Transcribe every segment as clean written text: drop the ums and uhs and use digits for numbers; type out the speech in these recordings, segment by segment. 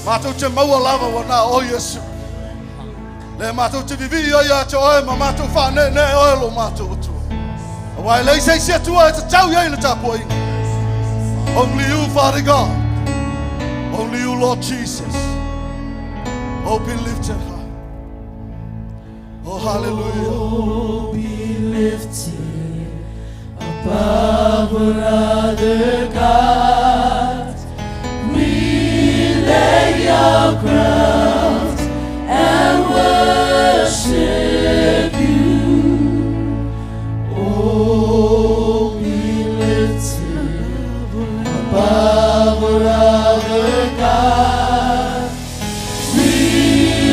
Matou te maua lava ua na o Oe Iesu. Lea matou te vivii ai ia te Oe ma matou faaneenee Oe lo matou Atua. Aua e leai se isi Atua e tatau i ai le tapuaiga. Only you, Father God. Only you, Lord Jesus. Oh, be lifted high. Oh, hallelujah. Oh, be lifted above all other gods. We lay our crowns and worship you. Oh, be lifted above all other gods. We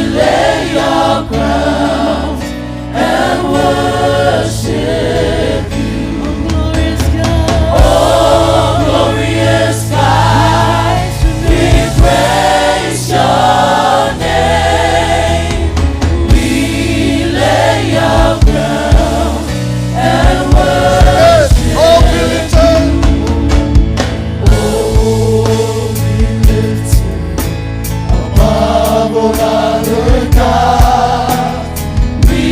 lay our crowns and worship you. Glorious God, Oh, glorious God, we praise your name. We lay our crowns and worship. Oh, be lifted. Oh, be lifted above all other gods. We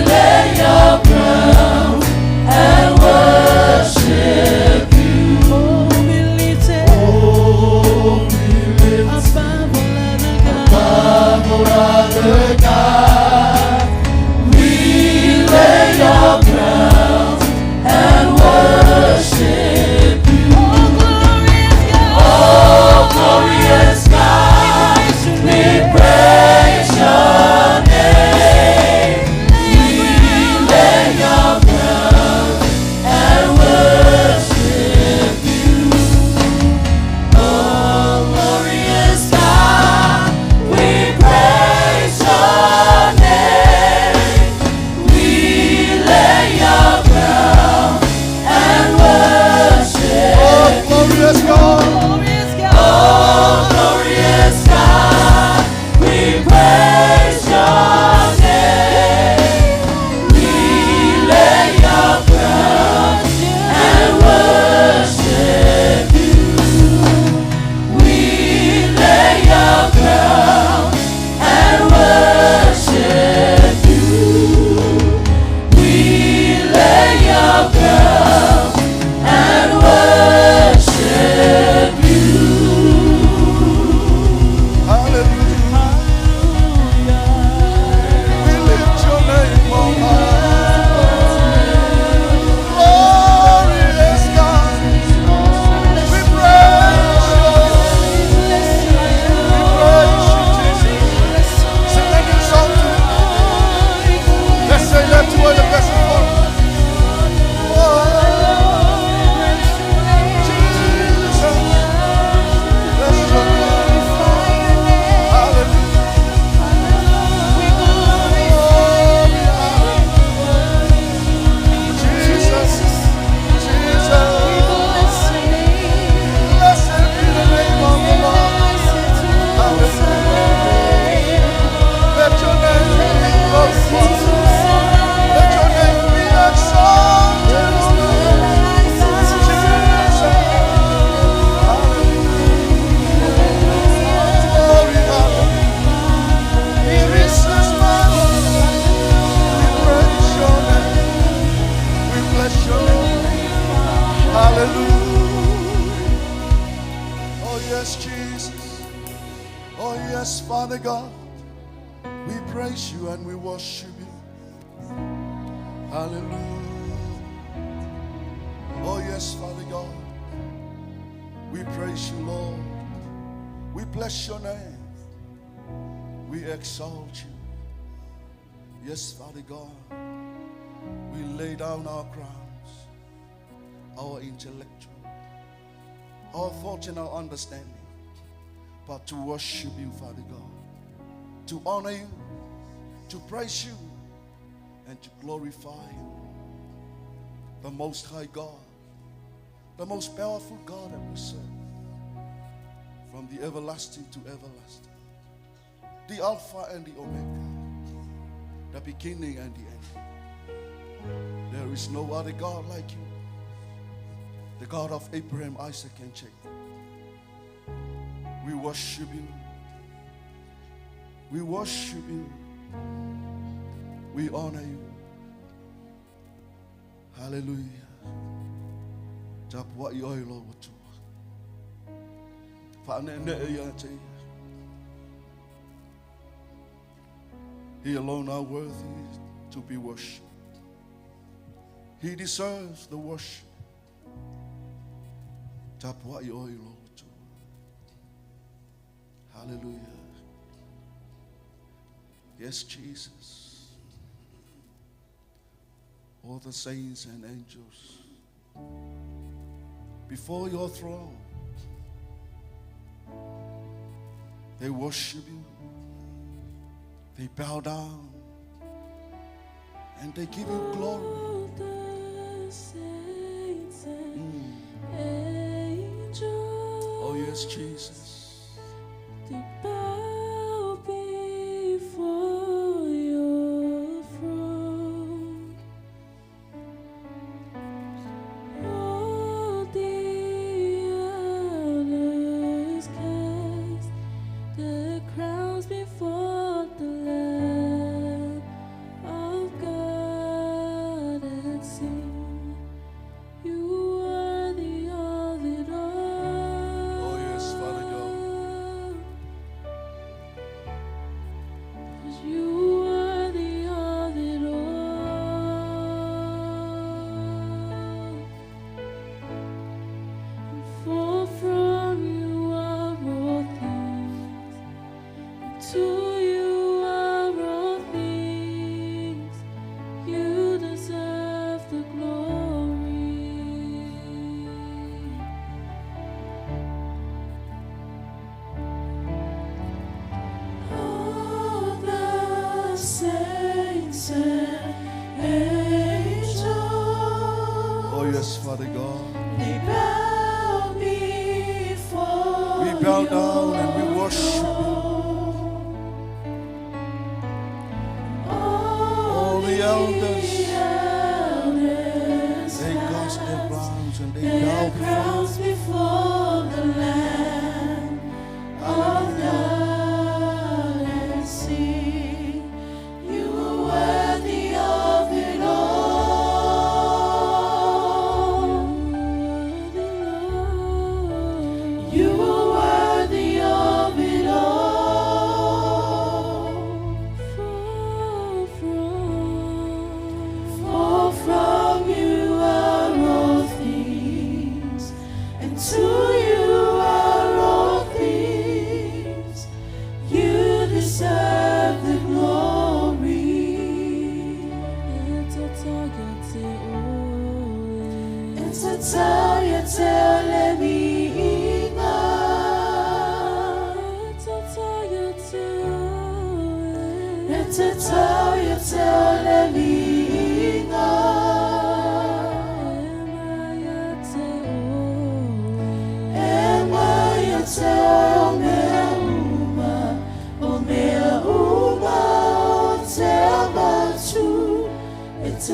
lay our crowns and worship you. oh, be lifted Oh, be lifted above all other gods. above all other gods. We lay our crowns and worship you. Oh, glorious God, Oh, glorious God, we praise your name. We lay our crowns and worship you. Oh, glorious God, we praise your name. We lay our crowns and worship. Oh, glorious God. Glorious God, Oh, glorious God, we praise your name. We lay our crowns and worship you. We lay our crowns and worship you. We lay our crowns and worship you. Hallelujah. We lift your name on high. Glorious God. We praise you. We praise you, Jesus. Sing a new song to him. Let's say that to her the best of all. Oh, Jesus. Bless your name. Hallelujah. Glory, hallelujah. Jesus, Jesus. Blessed be the name of the Lord. Hallelujah. Let your name be glorified. Let your name be exalted, O Lord. Jesus. Hallelujah. Glory, hallelujah. This is my Lord. We praise your name. We bless your name. Hallelujah. Oh, yes, Jesus. Oh, yes, Father God. We praise you and we worship you. Hallelujah. Oh, yes, Father God. We praise you, Lord. We bless your name. We exalt you. Yes, Father God. We lay down our crowns, our intellectual, our thoughts and our understanding, but to worship you, Father God, to honor you, to praise you, and to glorify you. The Most High God, the most powerful God that we serve, from the everlasting to everlasting, the Alpha and the Omega, the beginning and the end. There is no other God like you, the God of Abraham, Isaac, and Jacob. We worship you. We worship you. We honor you. Hallelujah. Tapuai oe lo Atua. Whaanene ia te ia. He alone are worthy to be worshipped. He deserves the worship. Tapuai oe lo Atua. Hallelujah. Yes, Jesus. All the saints and angels before your throne, they worship you. They bow down and they give you glory. All the saints and angels, Oh, yes, Jesus. they bow before your throne. All the elders cast their crowns before the Lamb of God and sing, You are the of it all. Oh, yes, Father God. 'Cause you are the of it all. And for from you are all things, and to you are all things. You deserve the glory. All the saints and angels, Oh, yes, Father God. they bow before We bow down and we worship you. All All the elders, elders they cast their crowns and they their bow before. crowns before the Lamb of God and sing, You are worthy of it all. You are worthy of it all. For from you are all things, and to you are all things. You deserve the glory. It's a tell you tell me. It's a tell you tell me. It's a tell you tell me. It's a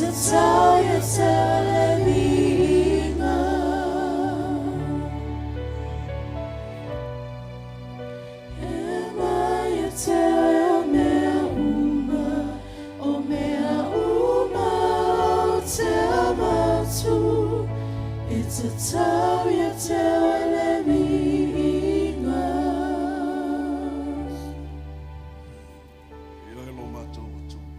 tell you tell me. It's a tell you tell me. E oe lo matou Atua.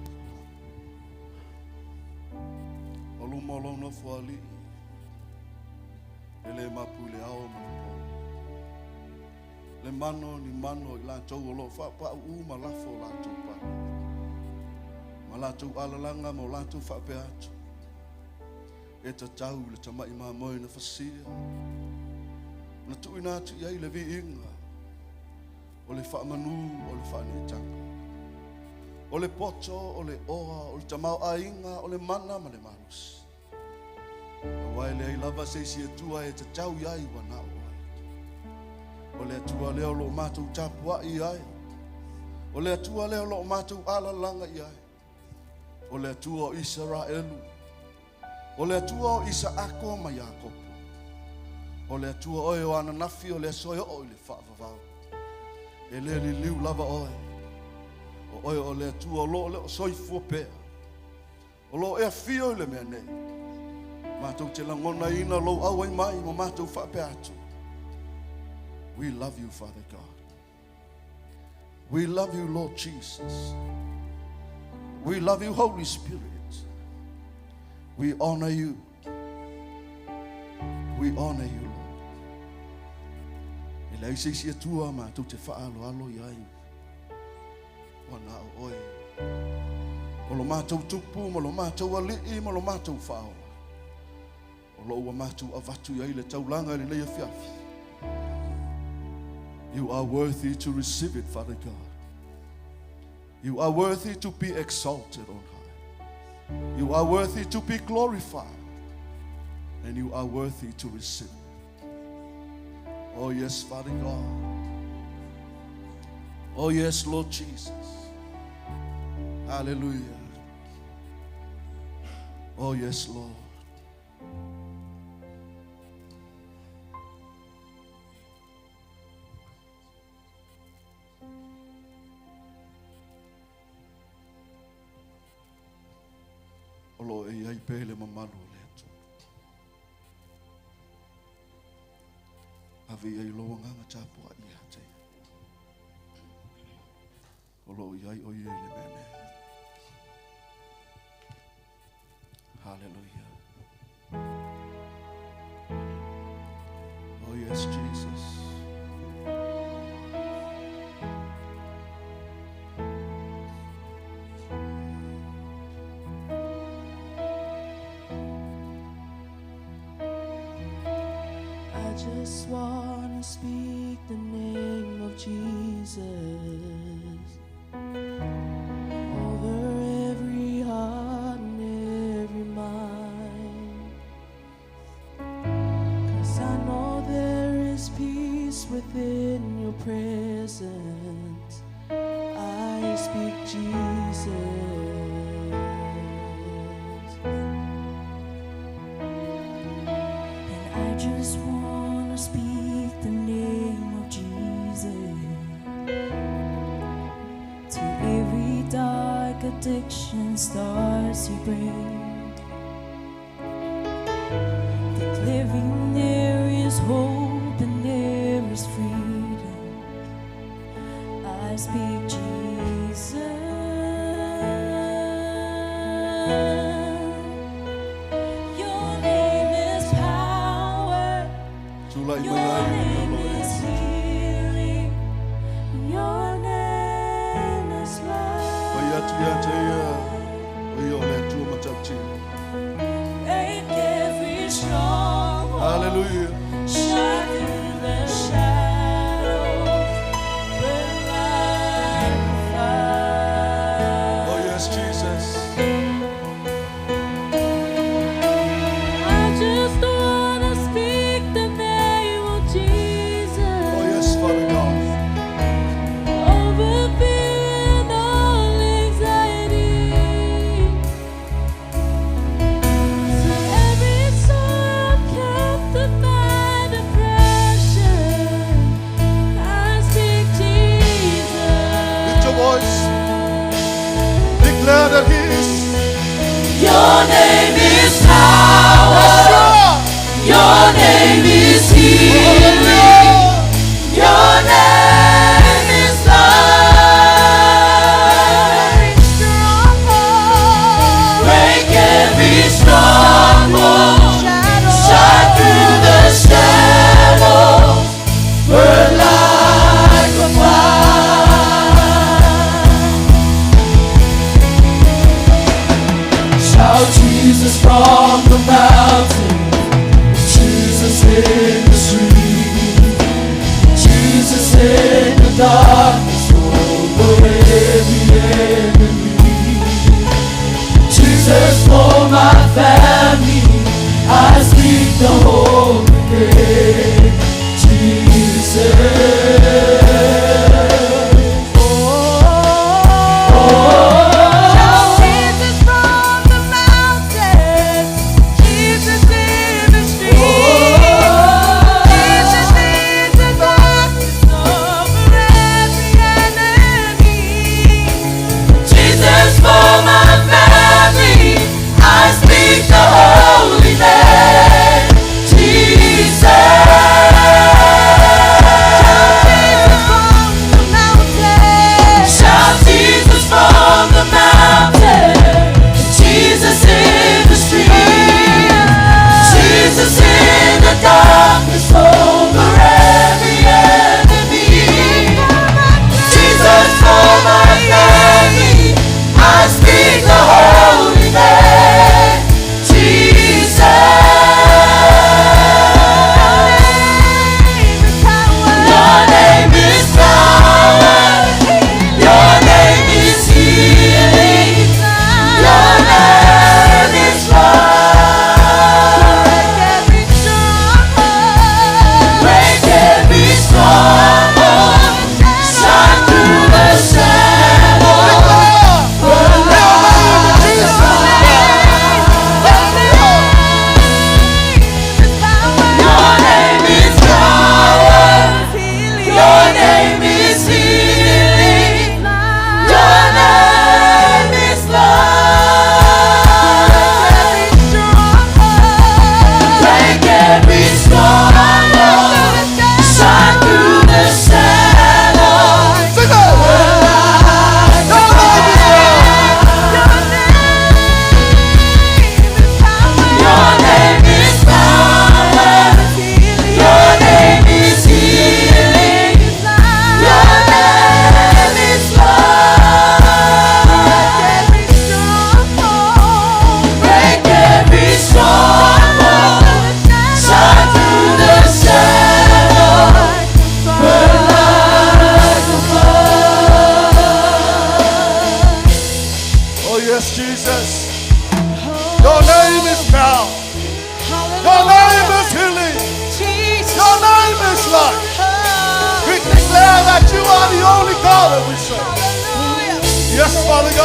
O luma o lau nofo ali'i, e le mapu i le ao ma le po. Le mano ni mano i latou o loo whaapau u ma lafo o latou pale. Ma latou alalanga ma o latou whaapea atu. E tatau le tamai mamoe na fasia. Na tuuina atu i ai le viiga. O le whaamanu o le whaanetanga. O le poto, o le oa, o le tamau ainga, o le mana ma le malosi. Aua e leai lava se isi Atua e tatau i ai ua na o ai. O le Atua lea o lo o matou tapuai i ai. O le Atua lea o lo o matou alalaga i ai. O le Atua o Isaraelu. O le Atua o Isaako ma Iakopo. O le Atua oe o ananafi o le aso e oo i le faavavau. E le liliu lava oe. O oe o le Atua o lo o leo soifua pea. O lo o e afio i le mea nei. Matou te lagonaina lou auai mai ma matou faapea atu. We love you, Father God. We love you, Lord Jesus. We love you, Holy Spirit. We honor you. We honor you, Lord. E leai se isi Atua matou te faaaloalo i ai. Ua na o oe. O lo matou tupu ma lo matou alii ma lo matou faaola. O lo ua matou avatu i ai le taulaga i lenei afiafi. You are worthy to receive it, Father God. You are worthy to be exalted on high. You are worthy to be glorified. And you are worthy to receive it. Oh, yes, Father God. Oh, yes, Lord Jesus. Hallelujah. Oh, yes, Lord. O lo o e i ai pea le mamalu o le Atua. Ave i ai lou agaga tapuai ia te ia. O lo o i ai o ia i le mea lea. Hallelujah. Oh yes, Jesus. I just wanna speak the name of Jesus over every heart and every mind. 'Cause I know there is peace within your presence. I speak Jesus. And I just wanna speak the name of Jesus till every dark addiction starts to break, declaring there is hope and there is freedom. I speak Jesus. Your name is power. Tulai mai Your ai le mea name o lo o e is ai. healing. Your name is Pai atu ia te ia, love. o ia o le Atua matautia. Break every stronghold. Hallelujah. Shine through the shadows. Burn like a fire. Oh yes, Jesus. I just wanna speak the name of Jesus. Oh yes, Father God. Over fear and all anxiety. To every soul captive by depression, I speak Jesus. Lift your voice. Declare that He is. Your name is power. Your name is healing. Your name is life. Break every stronghold. Shine through the shadows. Burn like a fire. Shout Jesus from the mountain, Jesus in the street, Jesus in the darkness over every enemy. Jesus for my family, I speak the holy name, Jesus.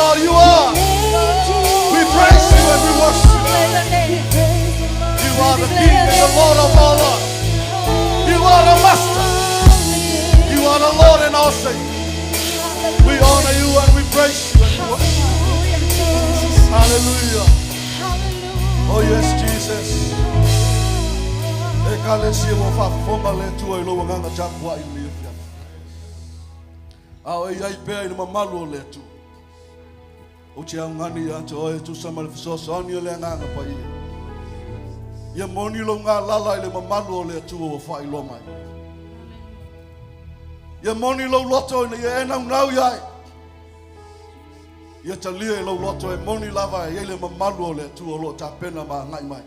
God, you are. We praise you and we worship you. You are the King and the Lord of all lords. You are the Master. You are the Lord and our Savior. We honor you and we praise you and we worship you. Hallelujah. Oh yes, Jesus. Ekalesia ua faafofoga le Atua i lou agaga tapuai i lenei afiafi. A o e i ai pea i le mamalu o le Atua. Ou te augani ia te oe e tusa ma le fesoasoani o le Agaga Paia. Ia moni lou galala i le mamalu o le Atua ua faailoa mai. Ia moni lou loto ina ia e naunau i ai. Ia talia i lou loto e moni lava e i ai le mamalu o le Atua o lo o tapena ma agai mai.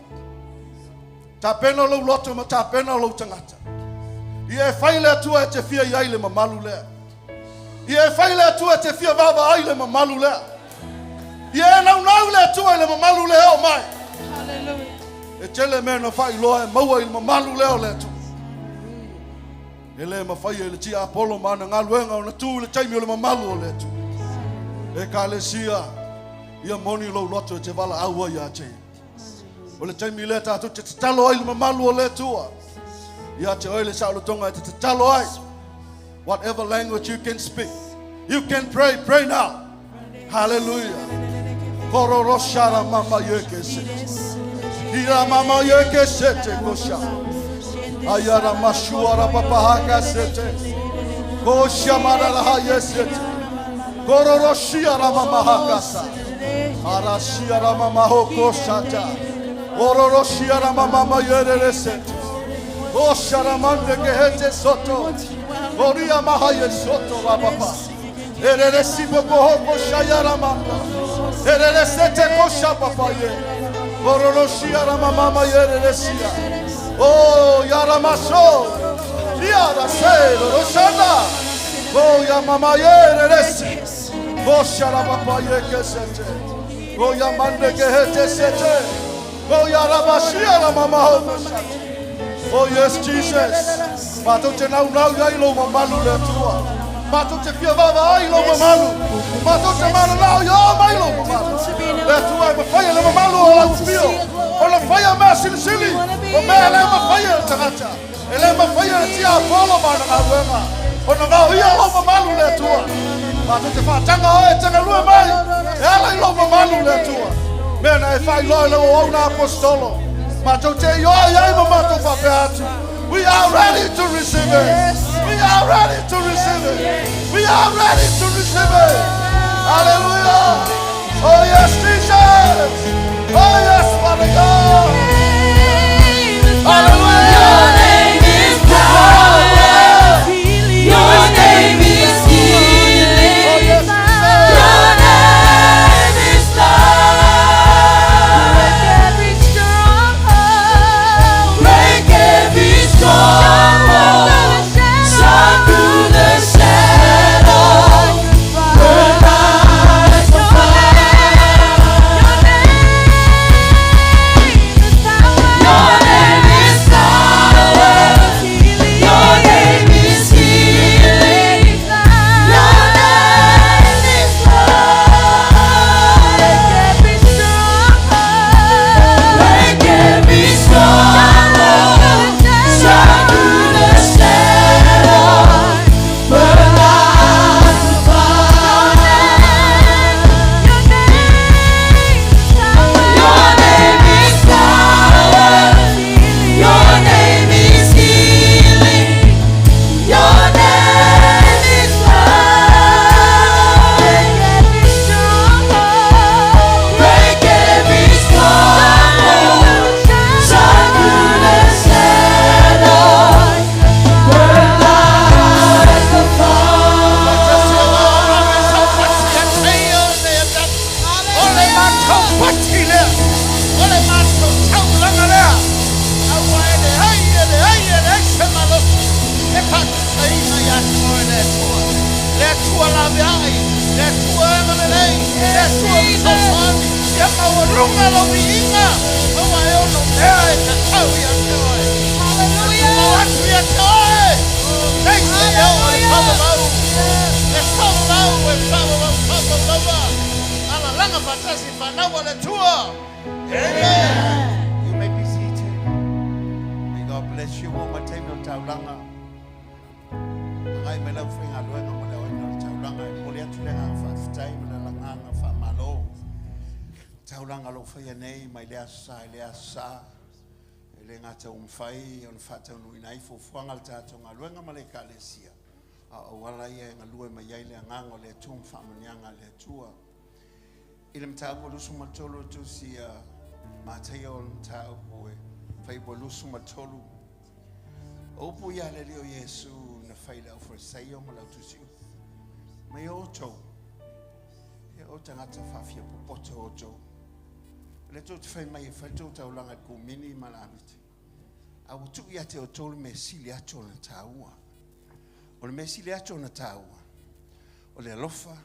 Tapena lou loto ma tapena lou tagata. Ia e fai le Atua e te fia i ai le mamalu lea. Ia e fai le Atua e te fia vaavaai le mamalu lea. Ia e naunau le Atua i le mamalu lea e oo mai. E tele mea na faailoa e maua i le mamalu lea o le Atua. E le mafai e le tiapolo ma ana galuega ona tu i le taimi o le mamalu o le Atua. Ekalesia, ia moni lou loto e te valaau ai ia te ia. O le taimi lea tatou te tatalo ai i le mamalu o le Atua. Ia te oe le saolotoga e te tatalo ai. Whatever language you can speak, you can pray, pray now. Hallelujah. Kororoshara mama yeke sete. Ira mama yeke sete kosha. Ayara mashuara papahaka sete. Kosha marara yesete. Kororoshia rama mahakasa. Arashia rama mahoko shata. Ororoshia rama mama yerere sete. Kosha ramande kehete soto. Koria mahaye soto rabapa. Erere sibo kohoko shaya ramanda. Erere sete kosha papa ye. Kororoshia rama mama yerere sia. Oh, yaramaso. Yara se, roshana. Oh, ya mama yerere si. Kosha rabapa ye kesete. Oh, ya mande kehete sete. Oh, ya rabashia ramama hoko shata. Oh yes, Jesus. Matou te naunau i ai lou mamalu le Atua. Matou te fia vaavaai i lou mamalu. Matou te mananao ia oo mai lou mamalu. Le Atua e mafai e le mamalu o lau afio ona faia mea silisili o mea e le mafai e le tagata. E le mafai e le tiapolo ma ana galuega ona vaoia lou mamalu le Atua. Matou te faataga oe e te galue mai e ala i lou mamalu le Atua. Mea na e faailoa i lau auauna aposetolo. Matou te ioe i ai ma matou faapea atu. We are ready to receive it. We are ready to receive it. We are ready to receive it. Hallelujah. Oh yes, Jesus. Oh yes, Father God. Hallelujah. Your name is power. Your name is Oh healing. yes, Jesus. Your name is life. Break every stronghold. Shine through the shadows. Burn like a fire. Your name is power. Your name is healing. Your name is life. Break every stronghold. Shine through the shadows. Burn like a fire. Your name is power. Your name is healing. Your name is life. Break every stronghold. Shine through the shadows. Burn like a fire. O le matou pati lea. O le matou taulaga lea. Aua e leai, e leai, e leai se malosi e faatusaina ia te oe le Atua. Le Atua laveai, le Atua e agalelei, le Atua fesoasoani, ia maualuga lou viiga, aua e ono mea e tatau ia te oe. E tumau atu ia te oe, seia e oo le faavavau, le faavavau, e faavavau, faavavau lava. Malaga faatasi fanau a le Atua. Amen. You may be seated. May God bless you all. Ma taimi o le taulaga. Agai mai lau faigaluega mo le aoina o le taulaga. E momoli atu le agaga faafetai ma le agaga faamalo. Taulaga o loo faia nei mai le aso sa i le aso sa. E le gata ua mafai ona faataunuuina ai fuafuaga a le tatou galuega ma le ekalesia. A o auala ia e galue mai ai le agaga o le Atua ma faamanuiaga a le Atua. I le mataupu 23 o le tusi a Mataia o le mataupu e fuaiupu 23. O upu ia a le Alii o Iesu na fai i le aufalesaio ma le autusiupu. Mai o outou, ia o tagata faafia popoto outou. O lea tou te fai mai e fai le tou taulaga i le kumini ma le arite. A ua tuu ia te outou le mea sili atu ona taua. O le mea sili atu ona taua, o le alofa,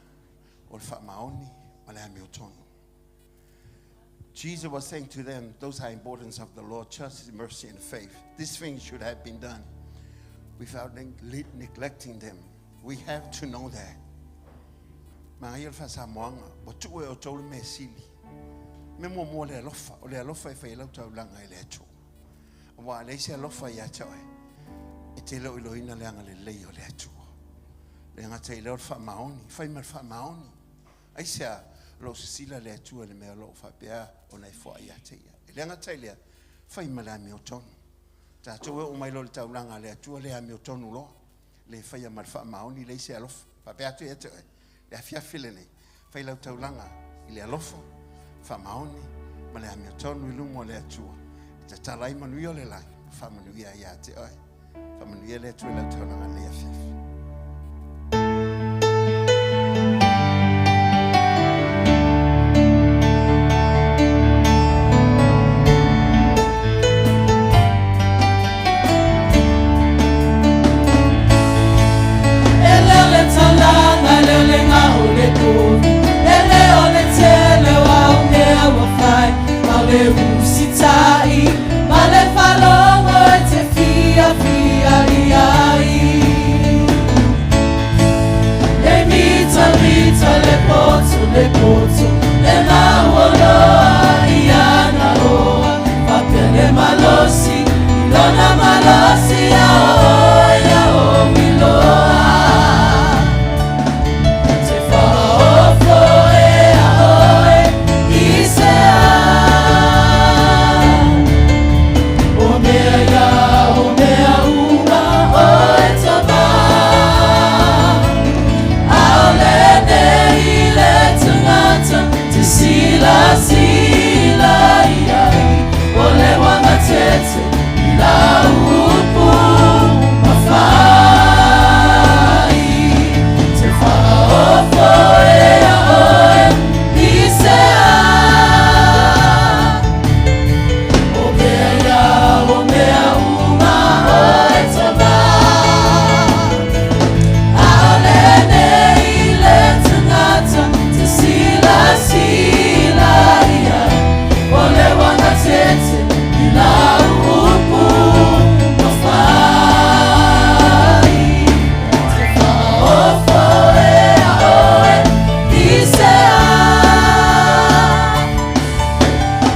o le faamaoni, ma le amiotonu. Jesus was saying to them, those are importance of the Lord, justice, mercy, and faith. These things should have been done without neglecting them. We have to know that. Magaia o le faasamoaga, ua tuu e outou le mea sili. Mea muamua o le alofa, o le alofa e fai ai lau taulaga i le Atua. Aua a leai se alofa ia te oe, e te le o iloaina le agalelei o le Atua. Le gata i lea o le faamaoni, fai ma le faamaoni. Aisea? O lo o sisila le Atua i le mea o lo o faapea ona e foai ia te ia. E le gata i lea, fai ma le amiotonu. Tatou e oo mai loa i le taulaga a le Atua le amiotonu loa, le faia ma le faamaoni, leai se alofa. Faapea atu ia te oe, le afiafi lenei, fai lau taulaga i le alofa, faamaoni ma le amiotonu i luma o le Atua. E tatala ai manuia o le lagi, ma faamanuia ai ia te oe. Faamanuia le Atua i lau taulaga i lenei afiafi. E le o le taulaga, e le o le gao o le tovi, e le o le tele o au mea ua fai, a o le usitai ma le faalogo e te fiafia i ai. E mitamita le poto, le poto, le mauoloa i ana oa, faapea le malosi i lona malosi ia o ia o iloa. Te faaofo e a oe i se a. O mea ia, o mea uma oe tama. Aole nei le tagata te silasila i ai, o le uagatete i lau upu mafai. Te faaofo e a oe i se a. O mea ia, o mea uma oe tama. Aole nei le tagata te silasila i ai, o le uagatete i lau upu mafai. Te faaofo e a oe i se a.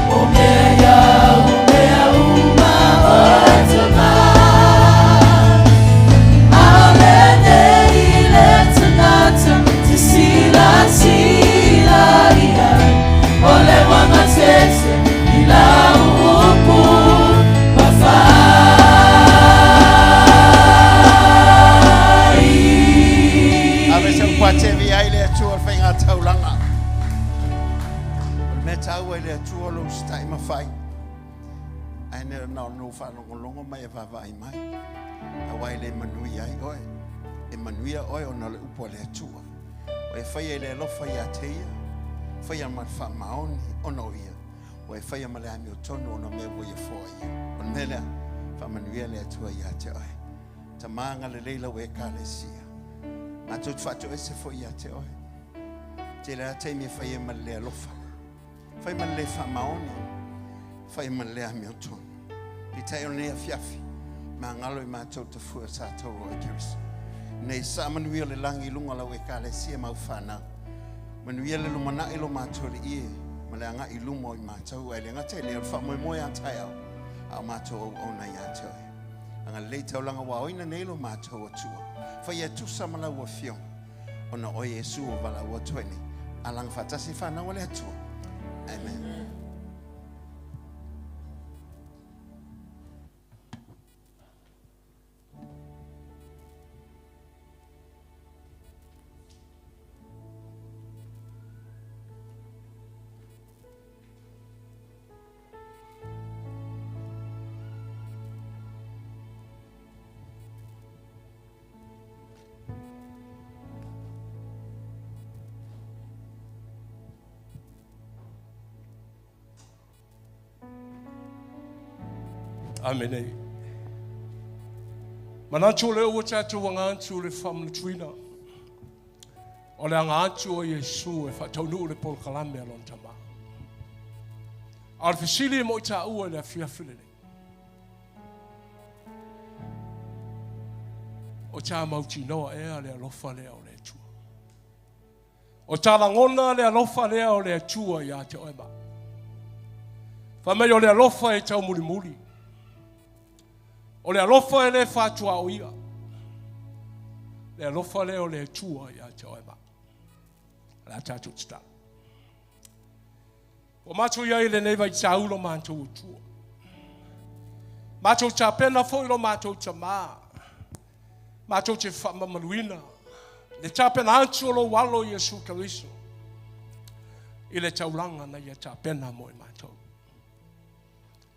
O mea ia, o mea uma oe tama. Aole nei le tagata te silasila i ai, o le uagatete i lau upu mafai. Ave se upu a tevi ai le Atua o le faiga taulaga. O le mea taua i le Atua o lou usitai ma fai. Ae ne na o lou faalogologo mai e vaavaai mai. Aua e le manuia ai oe. E manuia oe ona o le upu a le Atua. O e faia i le alofa ia te ia, faia ma le faamaoni ona o ia. Ua e faia ma le amiotonu ona o mea ua ia foaia. O le mea lea, faamanuia le Atua ia te oe. Tama agalelei lau ekalesia. Matou te faatoese foi ia te oe. Tele lava taimi e fai ai ma le le alofa. Fai ma le le faamaoni. Fai ma le le amiotonu. Peitai o lenei afiafi, magalo i matou te fua sa tau o e Keriso. Nei sa manuia o le lagi i luga o lau ekalesia ma au fanau. Manuia le lumanai lo matou alii e, ma le agai i luma o i matou, ae le gata i lea o le faamoemoe a taeao, a o matou auauna ia te oe. Agalelei taulaga ua aoina nei lo matou Atua. Faia e tusa ma lau Afioga, ona o oe Iesu ua valaau atu ai nei, alaga faatasi e fanau a le Atua. Amen. Amene. Manatu o lea ua tatou aga atu le faamanatuina o le aga atu o Iesu e faataunuu le polokalame a lona Tama. A o le fesili e moi taua i le afiafi lenei, o tā mautinoa ea le alofa lea o le Atua? O tā lagona le alofa lea o le Atua ia te oe ma. Fai mai o le alofa e taumulimuli. O le alofa e le fatuaoia. Le alofa lea o le Atua ia te oe ma. O le a tatou tatalo. Ua matou i ai i lenei vaitau lo matou Atua. Matou tapena foi lo matou Tama. Matou te faamamaluina le tapena atu o lou alo Iesu Keriso i le taulaga na ia tapena mo i matou.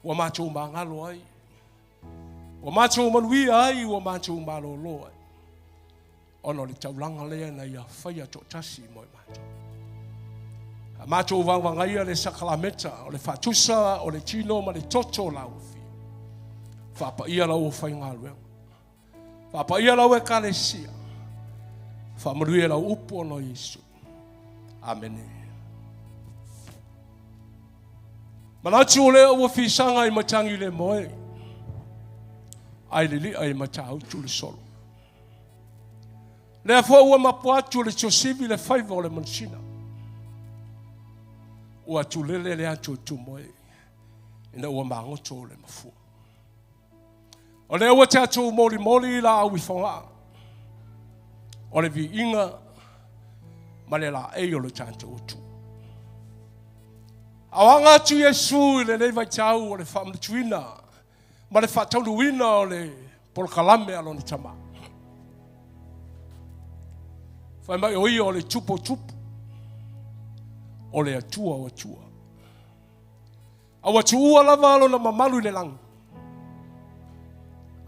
Ua matou magalo ai, ua matou manuia ai, ua matou malolo ai, ona o le taulaga lea na ia faia toatasi mo i matou. A matou vagavagaia le sakalameta o le faatusa o le tino ma le toto o lau afio. Faapaia lau aufaigaluega. Faapaia lau ekalesia. Faamanuia lau upu ona o Iesu. Amene. Manatu o lea ua fisaga i matagi le moe, ai lilia i matautu le solo. Lea foi ua mapu atu le tuasivi le faiva o le manusina. Ua tulele le atu o tumoe ina ua magoto le mafua. O lea ua tatou molimoli laau i Fogaa, o le viiga ma le laei o le tatou Atua. A o aga atu Iesu i lenei vaitau o le faamanatuina ma le faataunuuina o le polokalame a lona Tama. Fai mai o ia o le tupu o tupu, o le Atua o Atua. A ua tuua lava lona mamalu i le lagi,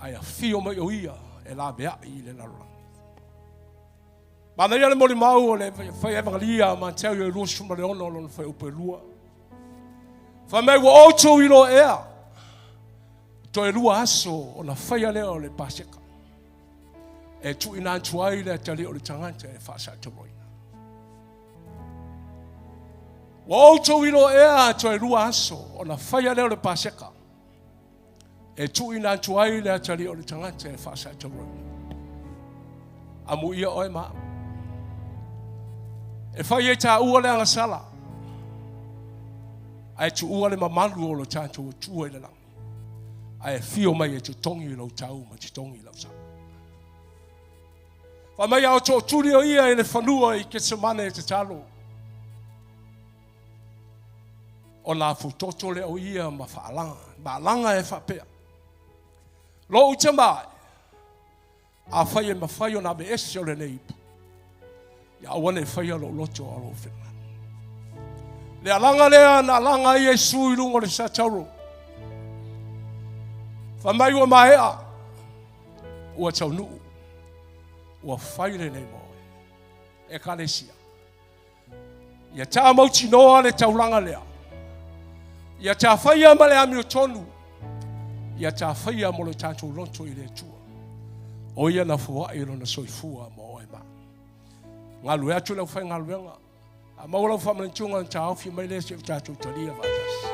ae afio mai o ia e laveai i le lalolagi. Manaia le molimau o le fai Evangelia a Mateo e 26 o lona fuaiupu e 2. Fai mai ua outou iloa ea, toe 2 aso ona faia lea o le Paseka, e tuuina atu ai le atalii o le tagata e faasaatauaina. Ua outou iloa ea toe 2 aso ona faia lea o le Paseka, e tuuina atu ai le atalii o le tagata e faasaatauaina. Amuia oe ma au. E fai e taua le agasala, ae tuua le mamalu o lo tatou Atua i le lagi, ae afio mai e totogi lou tau ma totogi lau sao. Fai mai a o tootuli o ia i le fanua i Ketsemane e tatalo, o nā futoto lea o ia ma faalaga, ma alaga e faapea. Lou tama, a fai e mafai ona aveese o lenei ipu, ia aua ne i faia lou loto a o lou finagalo. Le alaga lea na alaga ai Iesu i luga o le satauro. Fai mai ua maea, ua taunuu, ua fai lenei mo oe. Ekalesia, ia tā mautinoa le taulaga lea, ia tā faia ma le amiotonu, ia tā faia mo le tatou loto i le Atua. O ia na foai lona soifua mo oe ma. Galue atu le aufaigaluega, a maua lau faamanatuga na taofi mai lea se o tatou talia faatasi.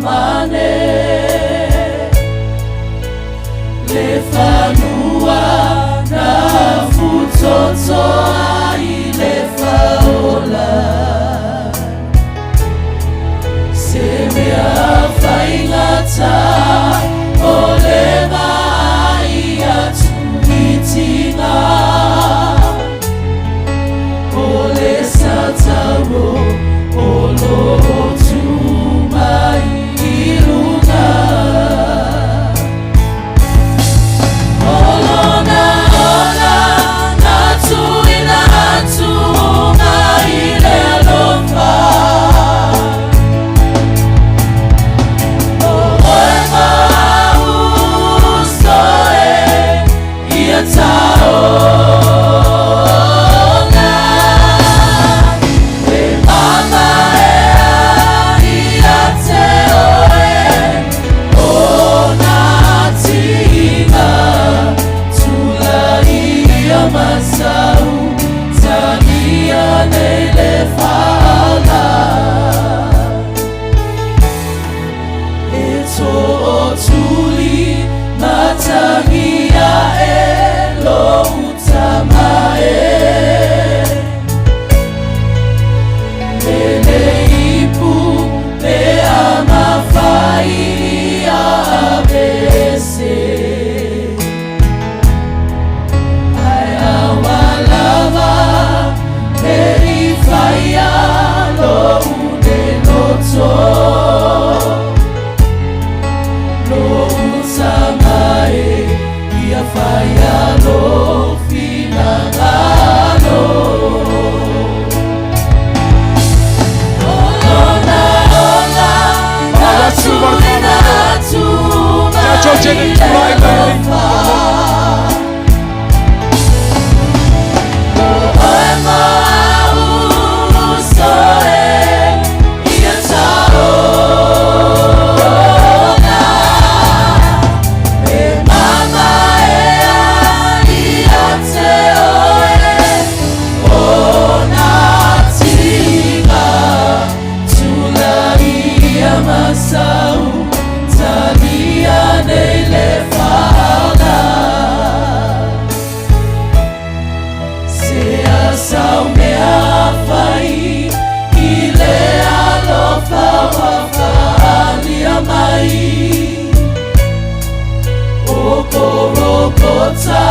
mane Le fanua na futoto ai le faola Se mea faigata o le mai atu i tinga O le sataro o lo tu mai i lunga Olona ola na tuina atu mai le alofa O oe mauso e ia taoga E mama e ia te oe O nā tinga tula ia masau Tania nei le whaala E tō tuli matangia e lo utama e Lele ipu me ama whai a bese Ai awa lava me i whaia lo une loto Lo utama e ia whaia lo finangalo Olona ola na tuina atu mai le alofa O oe mauso e ia taoga E mama e ia te oe O nā tinga tula ia masau Talia nei le whaala Se asau mea whai i le alofa wa whaalia mai O korokota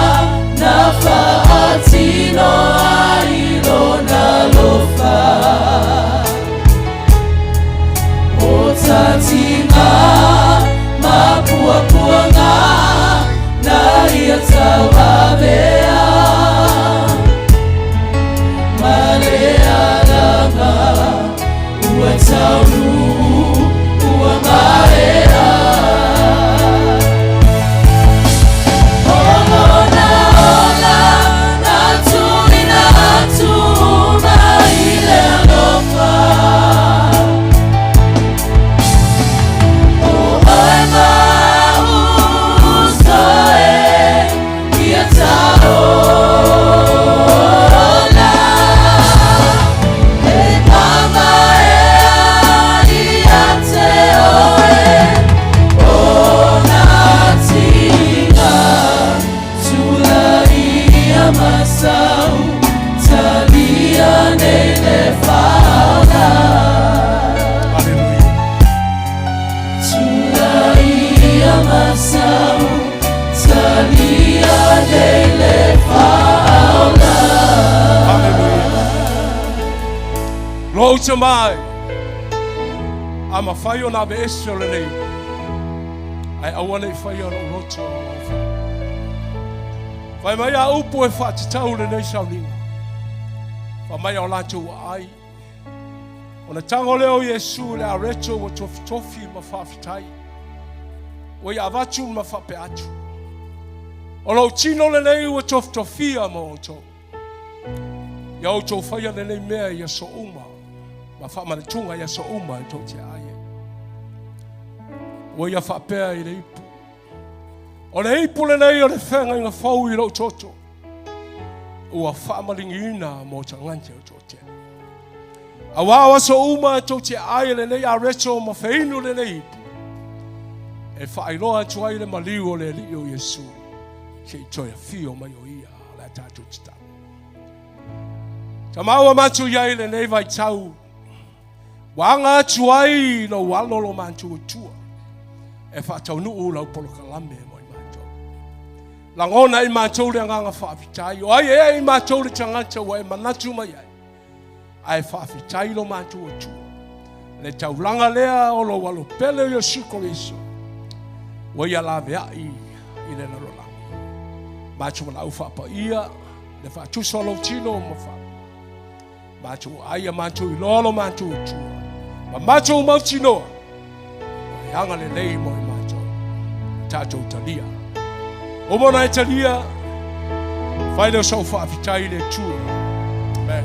na whaatino ai lona lofa O tatinga mapuapuanga na ia tauavea Ma le alanga ua taunuu ua maea Olona ola na tuina atu mai le alofa O oe mauso e ia taola E mama e ia te oe O nā tinga tula ia masau Talia nei le whaala Hallelujah. Tula ia masau Talia nei le whaala Hallelujah. Lo uta mai. A mawhai o nā me ese o le nei. Ai aua nei whai o loto o lau whai. Whai mai a upu e whaatatau le nei sauninga. Whai mai o lātou ai. O na tango leo Iesu le areto ua tofitofi ma whaafetai. Ua ia avatu ma whape atu. O lau tino le nei ua tofitofia ma outou. Ia outou whaia le nei mea ia so uma. Ma whaamanatunga ia so uma e tau te ai. Ua ia whaapea i le ipu. O le ipu le nei o le whenga inga fau i lau toto. Ua whaamalingiina mo tangante o tō te. A wā so uma e tau te ai le nei areto ma whainu le nei ipu. E whaailoa atu ai le maliu o le alii o Iesu. Se i toe afio mai o ia o le a tātou tatalo. Tamaua matu iai lenei vaitau. Ua aga atu ai lou alo lo matou Atua e faataunuu lau polokalame mo i matou. Lagona i matou le agaga faafetai. O ai ea i matou le tagata ua e manatu mai ai. Ae faafetai lo matou Atua. Le taulaga lea o lou alo pele o Iesu Keriso. Ua ia laveai i le lalolagi. Matou valaau faapaia le faatusa o lou tino ma fa. Matou ai a matou iloa lo matou Atua. Ma matou mautinoa. O e agalelei mo i matou. Tatou talia. O mona e talia. Fai leo sau faafetai i le Atua. Amen.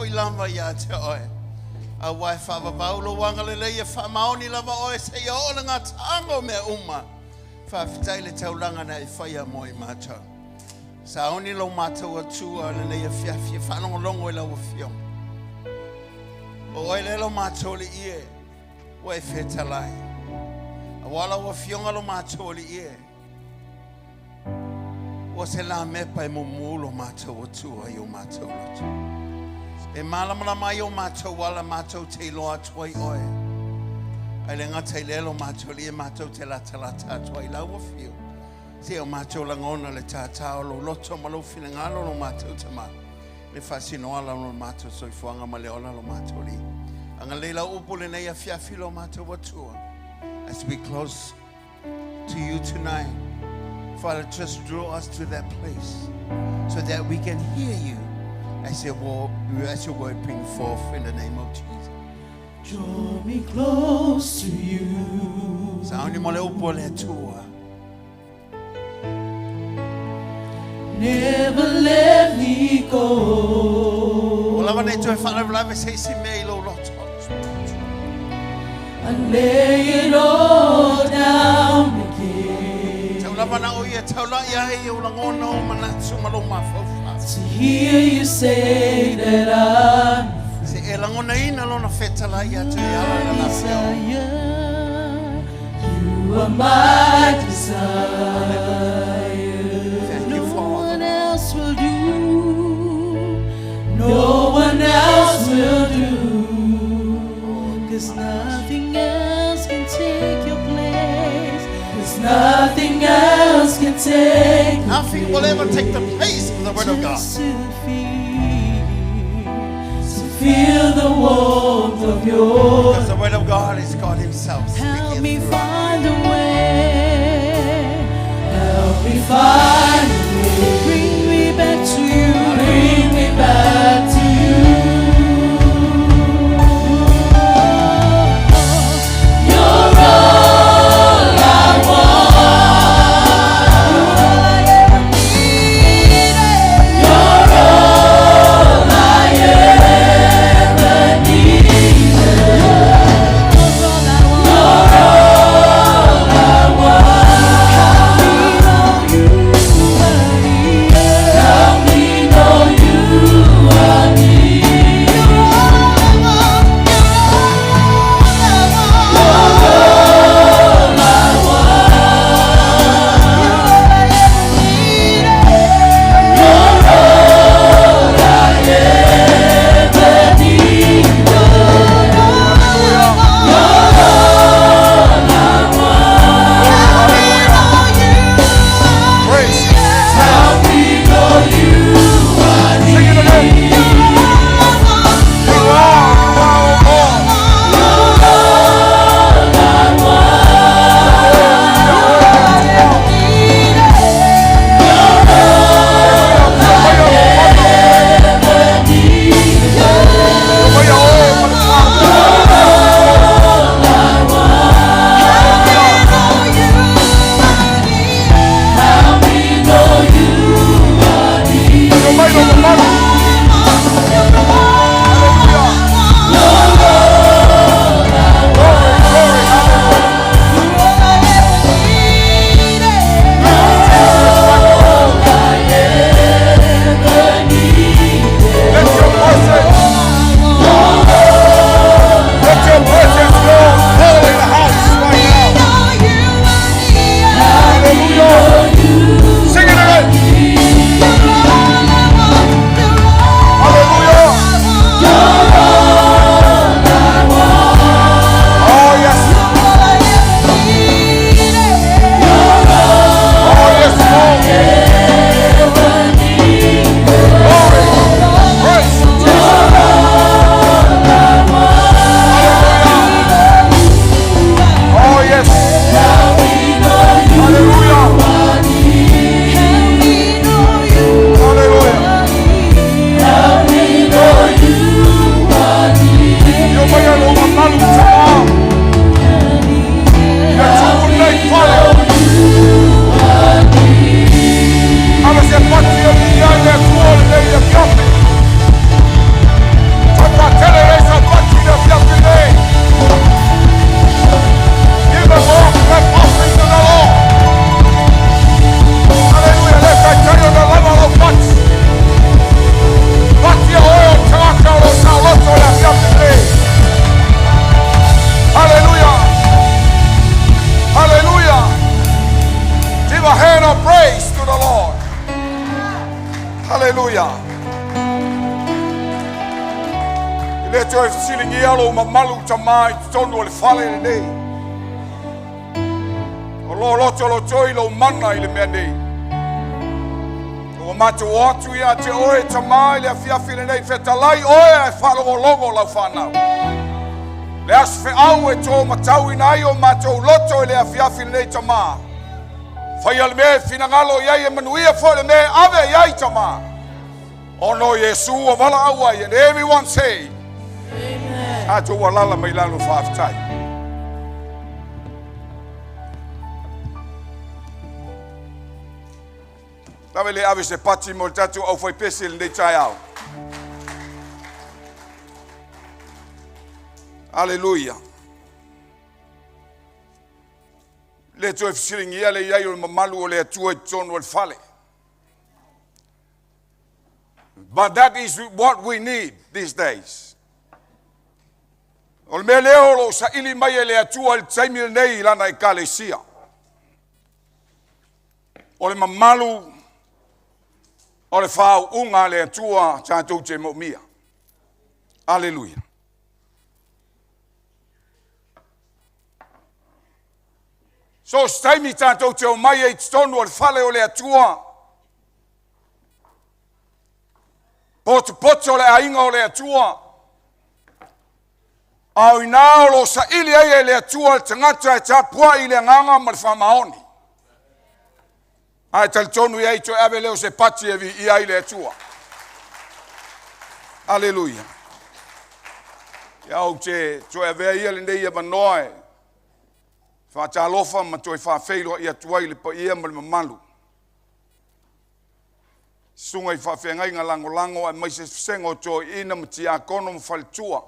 Faafetai atu o ia te ia. Faafetai le taulaga na e faia mo i matou. Sauni lo matou Atua lenei afiafi e faalogologo i lau Afioga. O oe lea lo matou Alii e, ua e fetalai. Aua lau Afioga lo matou Alii e, ua se lamepa e mumu lo matou Atua i o matou loto. E malamalama ai o matou ala matou te iloa atu ai oe. Ai le gata i lea lo matou Alii e matou te latalata atu ai lau afio. Se o matou lagona le tātā o lou loto ma lou finagalo lo matou Tama. Le faasinoala o lo matou soifuaga ma le ola lo matou Alii. Agalelei lau upu lenei afiafi lo matou Atua. As we close to you tonight, Father, just draw us to that place so that we can hear you as your word bring forth in the name of Jesus. Draw me close to you. Sauni mo le upu o le Atua. Never let me go. O lava nei toe faalavelave se isi mea i lou loto. I lay it all down again. Tau lava na o ia taulai ai o lagona o manatu ma lou mafaufau. To hear you say that I'm Se e lagonaina lona fetalai atu i ala le lafio. desire. You are my desire. Thank you, No Father. one else will do. No one else will do. 'Cause nothing else can take your place. 'Cause nothing else can take your Nothing will ever take the place of the Word of God. Just to feel the warmth of your Because the Word of God is God Himself Help speaking me through us. find a way. Help me find a way. Bring me back to you. Bring me back to you. You're all I want. You're all I ever needed. You're all I ever needed. You're all I want. You're all I want. Help me know you are near. Help me know you are near. You're all I want. You're all I ever needed. You're all I want. Praise. Help me know you are Sing it again. near. You are, you are, oh Lord. Help me know you are near. Let your presence, let your presence, Lord, fall in the house right now. Hallelujah. Sing it again. Hallelujah. Oh, yes. Oh, yes, Lord. Glory. Praise Jesus. Hallelujah. Oh, yes. Hallelujah. Hallelujah. Yo voy a lo mamalu tama. Ya tuku nei fale. Ave se pati o ni ai le tua le nei le fiapi. Tata tele e sa pati le fiapi nei. Give a more clap offering to the Lord. Hallelujah. Let I tell you the level of what. Pati o oe o tangata o lo sauloto le fiapi nei. Hallelujah. Hallelujah. Give a hand of praise to the Lord. Hallelujah. I le toe fesilingia lou mamalu tamā i totonu o le fale lenei. O lo loto lo toi lou mana i le mea nei. Ua matou o atu ia te oe tamā i le afiafi lenei fetalai oe ae faalogologo lau fanau. Le aso feau e tō matauina ai o matou loto i le afiafi lenei tamā. Faia le mea e finagalo i ai e manuia foi le mea e ave i ai tamā. Ono Iesu o valaau ai, and everyone say, Amen. Tatou alala mai lalo faafetai. Lave le ave se pati mo le tatou au faipese lenei taeao. Aleluia. Le toe fesiligia le iai o le mamalu o le Atua i totonu o le fale. But that is what we need these days. O le mea lea o lo o saili mai e le Atua i le taimi lenei i lana ekalesia. O le mamalu O le faauuga a le Atua tatou te moomia. Aleluia. So se taimi tatou te omai ai i totonu o le fale o le Atua, potopoto le aiga o le Atua, a o ina o lo o saili ai e le Atua le tagata e tapuai i le agaga ma le faamaoni. Ae talitonu i ai toe ave lea o se pati e viia ai le Atua. Aleluia. Ia ou te toe avea ia lenei avanoa e faatalofa ma toe faafeiloai atu ai le paia ma le mamalu. Susuga i faafeagaiga lagolago aemaise vasega o toeaiina ma tiakono ma faletua.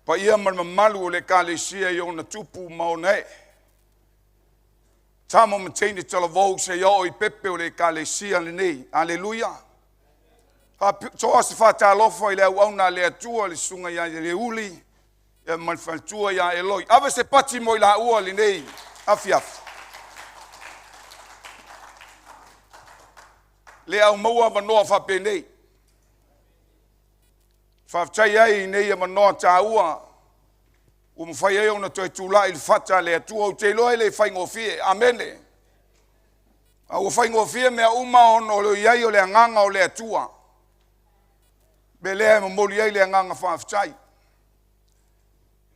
Paia ma le mamalu o le Ekalesia i ona tupu ma ona ee. Tama ma teine talavou seia oo i pepe o le Ekalesia lenei. Aleluia. Faapitoa se faatalofa i le auauna a le Atua le susuga ia Leuli ma le faletua ia Eloi. Ave se pati mo i laua lenei afiafi. Le au maua avanoa faapenei. Faafetai ai i nei avanoa taua ua mafai ai ona toe tulai i le fata a le Atua. Ou te iloa e le faigofie. Amene. A ua faigofie mea uma ona o le i ai o le agaga o le Atua. Mea lea e momoli ai le agaga faafetai.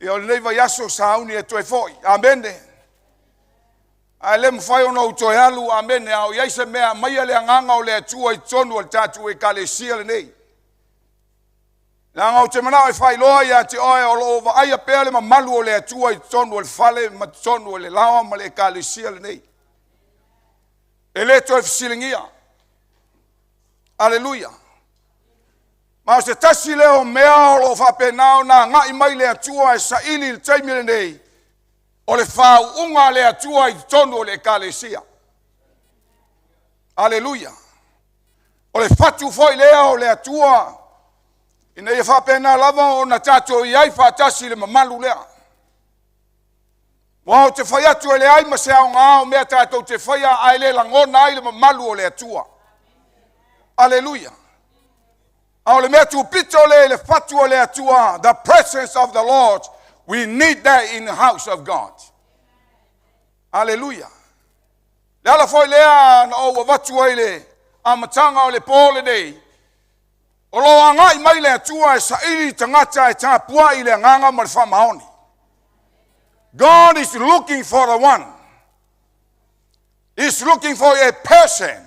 Ia o lenei vaiaso sauni e toe foi. Amene. Ae le mafai ona ou toe alu, amene, a o i ai se mea, aumaia le agaga o le Atua i totonu o le tatou Ekalesia lenei. Leaga ou te manao e faailoa ia te oe o lo o vaaia pea le mamalu o le Atua i totonu o le fale ma totonu o le laoa ma le Ekalesia lenei. E le toe fesiligia. Aleluia. Ma o se tasi lea o mea o lo o faapena ona agai mai le Atua e saili i le taimi lenei, o le faauuga a le Atua i totonu o le Ekalesia. Aleluia. O le fatu foi lea o le Atua, ina ia faapena lava ona tatou i ai faatasi i le mamalu lea. Aua ou te fai atu e leai ma se aoga o mea tatou te faia ae le lagona ai le mamalu o le Atua. Aleluia. A o le mea tupito lea i le fatu o le Atua, the presence of the Lord, we need that in the house of God. Aleluia. Le ala foi lea na ou avatu ai le amataga o le po lenei, o lo o agai mai le Atua e saili tagata e tapuai i le agaga ma le faamaoni. God is looking for the one. He's looking for a person.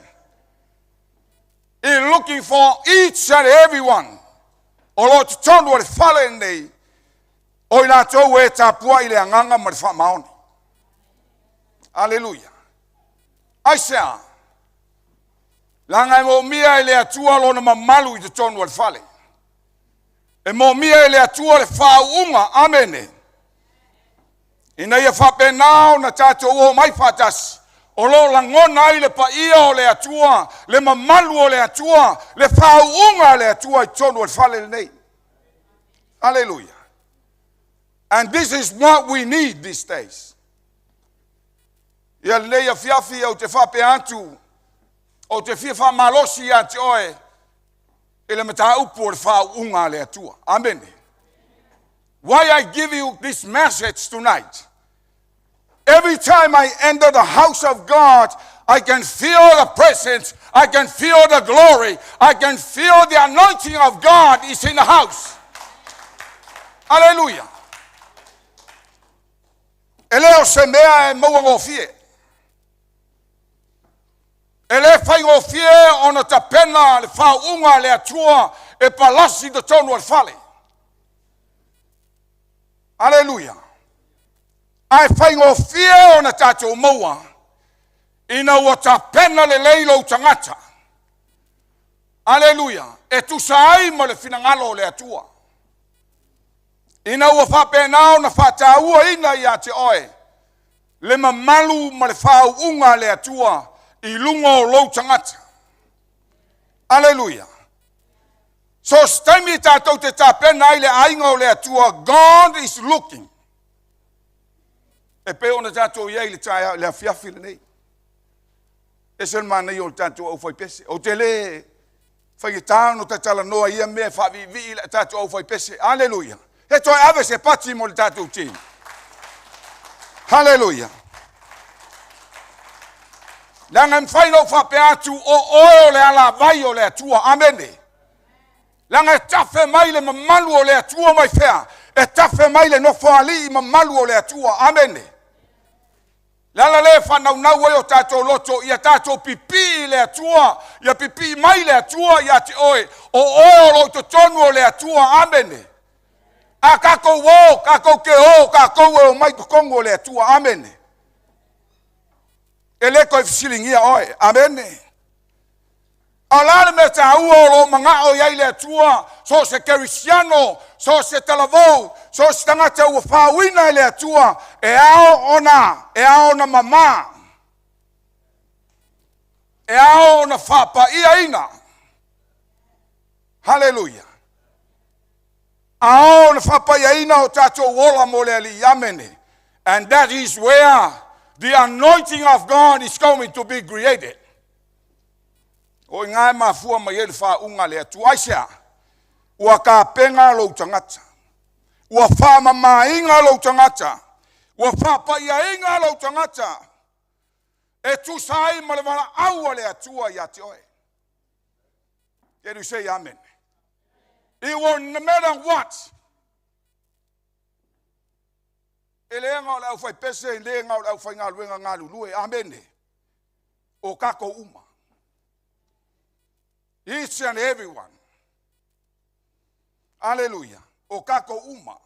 He's looking for each and every one. O lo o totonu o le fale lenei, o i latou e tapuai i le agaga ma le faamaoni. Aleluia. Aisea? Leaga e moomia e le Atua lona mamalu i totonu o le fale. E moomia e le Atua le faauuga. Amene. Ina ia faapena ona tatou o mai faatasi, o lo o lagona ai le paia o le Atua, le mamalu o le Atua, le faauuga a le Atua i totonu o le fale lenei. Aleluia. And this is what we need these days. Ia lenei afiafi ou te faapea atu, ou te fia faamalosi ia te oe i le mataupu o le faauuga a le Atua. Amene. Why I give you this message tonight? Every time I enter the house of God, I can feel the presence, I can feel the glory, I can feel the anointing of God is in the house. Hallelujah. E le o se mea e maua gofie. E le faigofie ona tapena le faauuga a le Atua e palasi totonu o le fale. Aleluia. Ae faigofie ona tatou maua ina ua tapena lelei lou tagata. Aleluia. E tusa ai ma le finagalo o le Atua. Ina ua faapena ona faatauaina ia te oe le mamalu ma le faauuga a le Atua i luga o lou tagata. Aleluia. So se taimi tatou te tapena ai le aiga o le Atua, God is looking. E pei ona tatou i ai le afiafi lenei. Ese le manaia o le tatou aufaipese. Ou te le faigata ona tatalanoa ia mea e faaviivii le tatou aufaipese. Aleluia. E toe ave se pati mo le tatou team. Haleluia. Leaga e mafai ona ou faapea atu, o oe o le alavai o le Atua. Amene. Leaga e tafe mai le mamalu o le Atua mai fea? E tafe mai le nofoalii mamalu o le Atua. Amene. Le ala lea e faanaunau ai o tatou loto, ia tatou pipii i le Atua, ia pipii mai le Atua ia te oe, o oe o lo o i totonu o le Atua. Amene. A tatou o, tatou te o, tatou e omai i totonu o le Atua. Amene. E le toe fesiligia oe. Amene. A o le a le mea taua o lo o manao i ai le Atua, so o se kerisiano, so o se talavou, so o se tagata ua faauina e le Atua, e ao ona, e ao ona mamā, e ao ona faapaiaina. Haleluia. Ao ona faapaiaina o tatou ola mo le Alii. Amene. And that is where the anointing of God is going to be created. O i ina e mafua mai ai le faauuga a le Atua. Aisea? Ua tapena lou tagata. Ua faamamaina lou tagata. Ua faapaiaina lou tagata. E tusa ai ma le valaau a le Atua ia te oe. Can you say amen? It will no matter what. E le ga o le aufaipese, e le ga o le aufaigaluega galulue. Amene. O tatou uma. Each and every one. Aleluia. O tatou uma.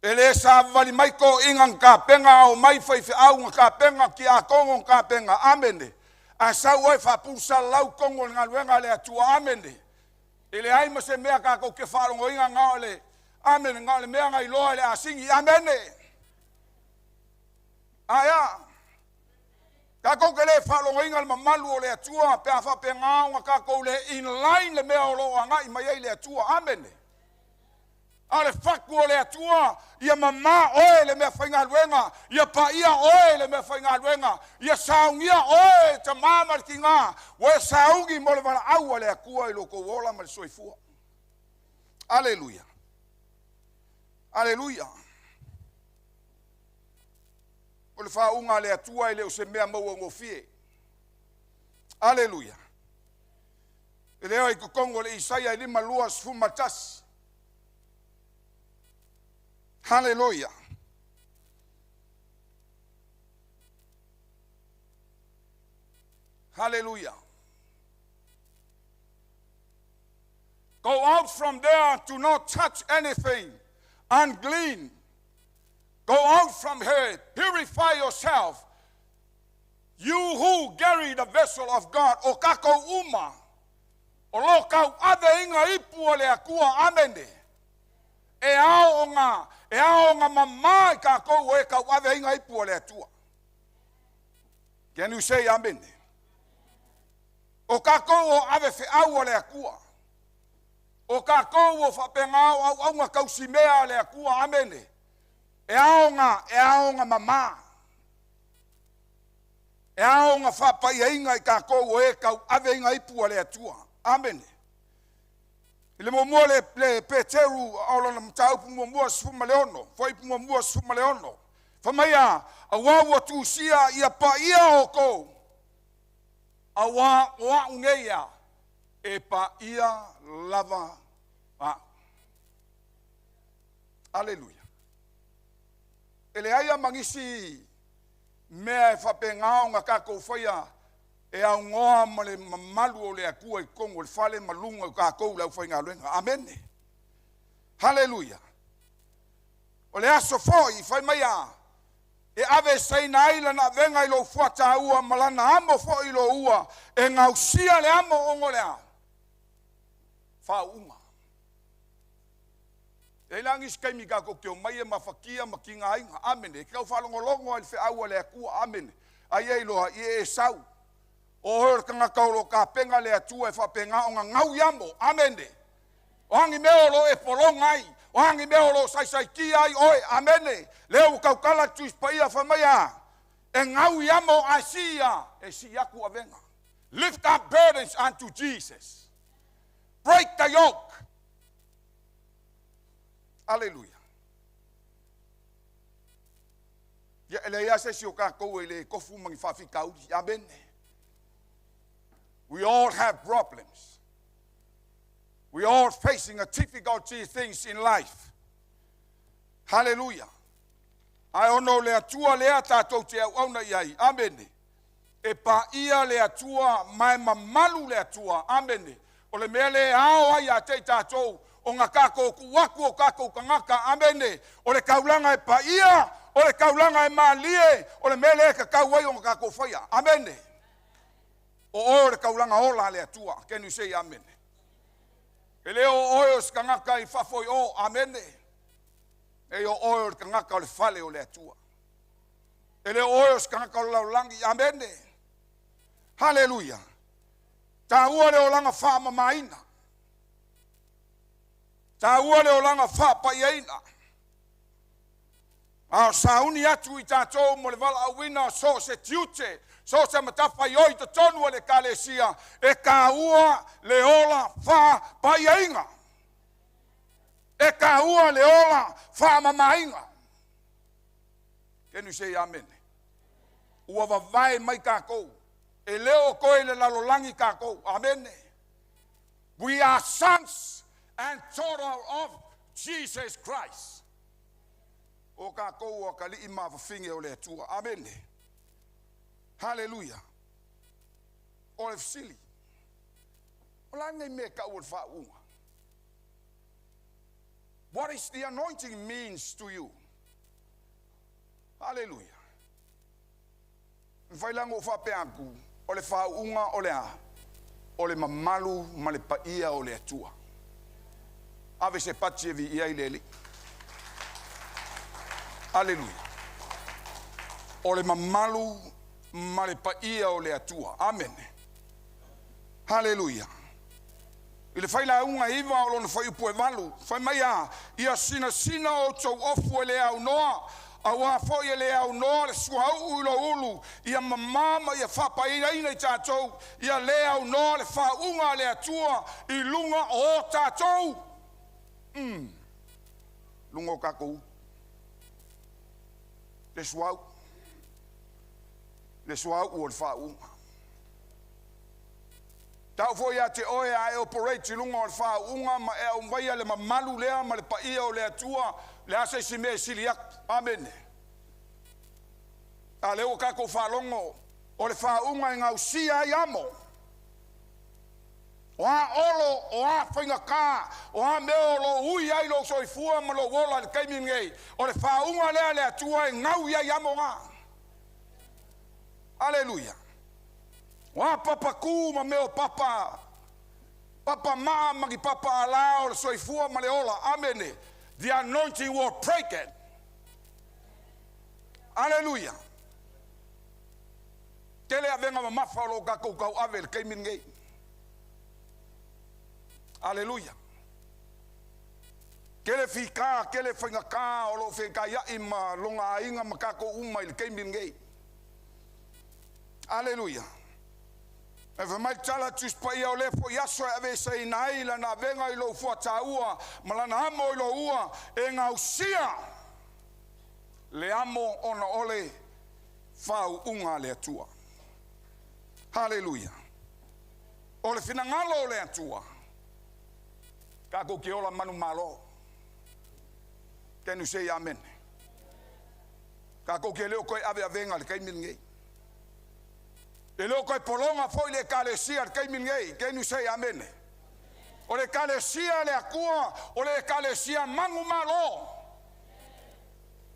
E le savavali mai toeaiina na tapena a omai faifeau na tapena, tiakono na tapena. Amene. A sau oe faapulesalalau totonu o le galuega a le Atua. Amene. E leai ma se mea tatou te faalogoina na o le, amene, na o le mea na iloa e le asini. Amene. Ae a? Tatou te le faalogoina le mamalu o le Atua pe a faapena ona tatou le in line le mea o lo o agai mai ai le Atua. Amene. A o le fatu o le Atua, ia mamā oe le mea faigaluega, ia paia oe le mea faigaluega, ia saunia oe e tamā ma le tinā, ua e sauni mo le valaau a le Atua i lo tou ola ma le soifua. Aleluia. Aleluia. O le faauuga a le Atua e le o se mea mauagofie. Aleluia. E lea i totonu o le Isaia e 51. Haleluia. Hallelujah. Go out from there, do not touch anything unclean. Go out from here, purify yourself. You who carry the vessel of God, o tatou uma, o lo tauaveina ipu o le Atua, amene. E ao ona, e ao ona mamā i tatou o e tauaveina ipu o le Atua. Can you say amen? O tatou o ave feau o le Atua. O tatou o faapena o auauna tausimea a le Atua, amene. E ao ona, e ao ona mamā. E ao ona faapaiaina i tatou o e tauaveina ipu a le Atua. Amene. I le muamua le, le Peteru o lona mataupu muamua 16, fuaiupu muamua 16. Fai mai a, auā ua tusia ia paia outou, auā o a'u nei a, e paia lava a'u. Aleluia. E leai a ma nisi mea e faapena ona tatou faia e augoa ma le mamalu o le Atua i totonu o le fale ma luga o tatou le aufaigaluega. Amene. Haleluia. O le aso foi, fai mai a, e ave saina ai lana avega i lou fuataua ma lana amo foi i lou ua, e gausia le amo ona o le a? Faauuga. E i ai la nisi taimi tatou te omai e mafatia ma tigaina. Amene. E te tau faalogologo ai i le feau a le Atua. Amene. Ai e iloa i e sau. O oe o le tagata o lo o tapena le Atua e faapena ona gau i amo. Amene. O a ni mea o lo o e pologa ai, o a ni mea o lo o saisaitia ai oe. Amene. Lea ua tautala le Tusi Paia fai mai a, E ngau i amo a si ia, e si aku avenga. Lift up burdens unto Jesus. Break the yoke. Hallelujah. Ia ele ia se si o kākou e le kofu mangi whawhikauri. Amen. We all have problems. We all facing a difficulty things in life. Hallelujah. Ai ono le atua lea tātou te au auna i ai. Amen. E pa ia le atua, mai mamalu le atua. Amen. O le mea le ao ai a te tātou, o ngā kākou kuaku o kākou kangaka. Amen. O le kaulanga e pa ia, o le kaulanga e malie, o le mea le ka kau ai o ngā kākou whaia. Amen. O oe o le kaulanga ola le atua. Can you say amen? E leo o oe o se kangaka i fafo i o. Amen. E o oe o le kangaka o le fale o le atua. E leo oe o se kangaka o le laulangi. Amen. Hallelujah. Tā ua le olanga wha mamaina. Tā ua le olanga wha paiaina. A o sauni atu i tātou mo le wala awina so se tiute, so se matawha i oi te tonu o le kalesia, e ka ua le ola wha paiainga. E ka ua le ola wha mamainga. Can you say amen? Ua vavae mai kākou. E leo koe le lalolangi kākou. Amen. We are sons and daughters of Jesus Christ. O kākou o ka li'i mawawhinge o le atua. Amen. Hallelujah. O le fisili. O la ngai me ka ua le whaunga. What is the anointing means to you? Hallelujah. Mwhailango o whapeaku, o le whaunga o le a, o le mamalu ma le paia o le atua. Ave se pati e vi ia i leli. Hallelujah. O le mamalu ma le paia o le atua. Amen. Hallelujah. I le whaila unga iwa o lona whai upu e walu. Whai mai a, ia sina sina o tau ofu e le au noa. Aua foi e le au noa le sua uu i lo ulu. Ia mamama ia whapaina ina i tātou. Ia le au noa le whaunga le atua i lunga o tātou. Lunga o kākou. Le sua uu. Le sua uu o le whaunga. Tau foi a te oe a e operate i lunga o le whaunga ma e au maia le mamalu lea ma le paia o le atua le asa isi mea sili aku. Amen. A leo kākou whalongo o le whaunga e ngausia ai amo. O a olo, o a whainga kā, o a meo lo ui ai lo soifua ma lo wola le kaimi ngei. O le whaunga lea le atua e ngau ia i amo ngā. Aleluia. O a papaku ma meo papa, papa maa magi papa ala o le soifua ma le ola. Amen. The anointing will break it. Hallelujah. Tele avenga mamafa o lo kākou kau ave le kaimi ngei. Hallelujah. Kele fika, kele whainga kā o lo whenka iai ma longa ainga ma kākou uma i le kaimi ngei. Hallelujah. E whamai tala tuspa ia o lefo i aso e ave sa ina ai lana venga i lo fua tāua ma lana amo i lo ua e ngausia le amo ona ole whau unga le atua. Hallelujah. O le finangalo o le atua. Kākou ke ola manu malo. Can you say amen? Kākou ke leo koe ave avenga le kaimi ngei. E leo koe polonga foi le kalesia le kaimi ngei. Can you say amen? O le kalesia le akua, o le kalesia mangu malo.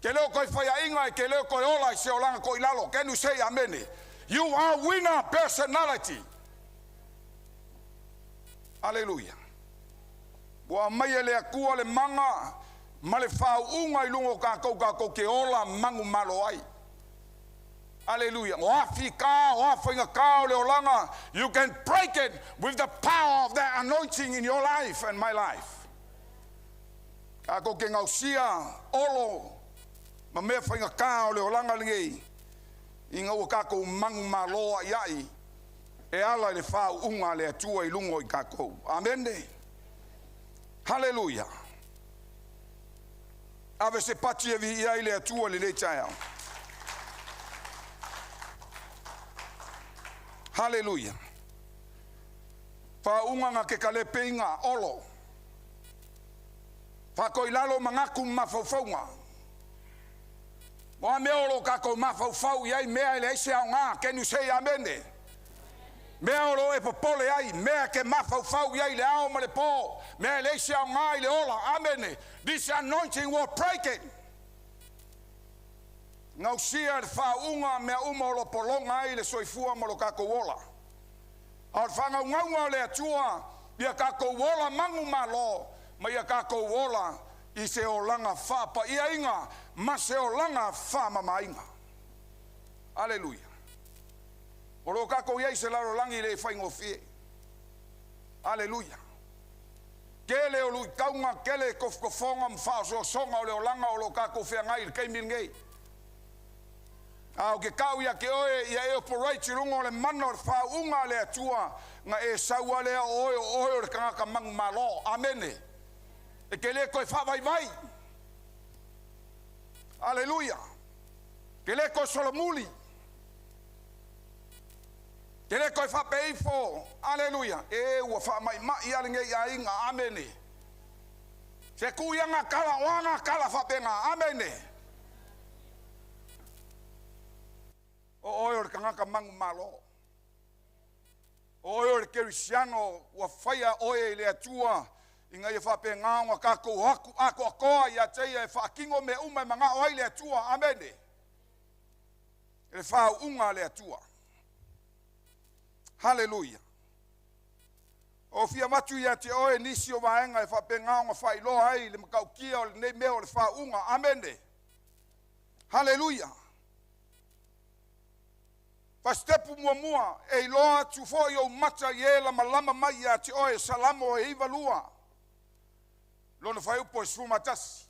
Ke leo koe whaia inga, ke leo koe ola i se olanga ko ilalo. Can you say amen? You are winner personality. Hallelujah. Ua mai e le akua le manga, ma le whaunga i lunga o kākou kākou ke ola mangu malo ai. Hallelujah. O a fika, o a whainga kā o le olanga. You can break it with the power of that anointing in your life and my life. Kākou ke ngausia, olo, ma mea whainga kā o le olanga lingei. Ina ua kākou manumalo a'ia'i e ala i le fāu'uga a le Atua i luga o i kākou. Amene. Haleluia. Ave se pati e viia ai le Atua i lenei taeao. Haleluia. Fāu'uga na ke kalepeiga olo. Faako'ilalo magatu ma mafaufauga. O a mea o loo tatou mafaufau i ai mea e leai se aogā. Can you say amene? Mea o loo e popole ai, mea ke mafaufau i ai le ao ma le pō, mea e leai se aogā i le ola. Amene. This anointing will break it. Gausia le faauuga mea uma o lo pologa ai le soifua ma lo tatou ola. A o le faagaugauga o le Atua ia tatou ola magu malo ma ia tatou ola i se olaga faapa'iaina ma se olaga faamamāina. Aleluia. O loo tatou i ai se lalolagi le faigofie. Aleluia. Tele o luitauga, tele tofotofoga ma faaosoosoga o le olaga o loo tatou feagai i le taimi lenei. A o ke kau ia ke oe ia e operate i luga o le mana o le faauuga a le Atua na e sau a lea o oe o oe o le tagata manumalo. Amene. E te le toe faavaivai. Aleluia. Te le toe solomuli. Te le toe faapeifo. Aleluia. E ua faama'ima'i a lenei aiga. Amene. Se tu ia ngā kala o ngā kala faapega. Amene. O oe o le tagata manumalo. O oe o le kerisiano ua faia oe i le Atua ina ia faapegā ona tatou haku atoatoa ia te ia e faatino mea uma e maga'o ai le Atua. Amene. Le faau'uga a le Atua. Haleluia. O fia matu ia te oe nisi o vaega e faapegā ona faailoa ai le matautia o lenei mea o le faau'uga. Amene. Haleluia. Fasitepu muamua e iloa atu fo'i ou mata i e lamalama mai ia te oe Salamo e 92 lona fuaiupu e 11.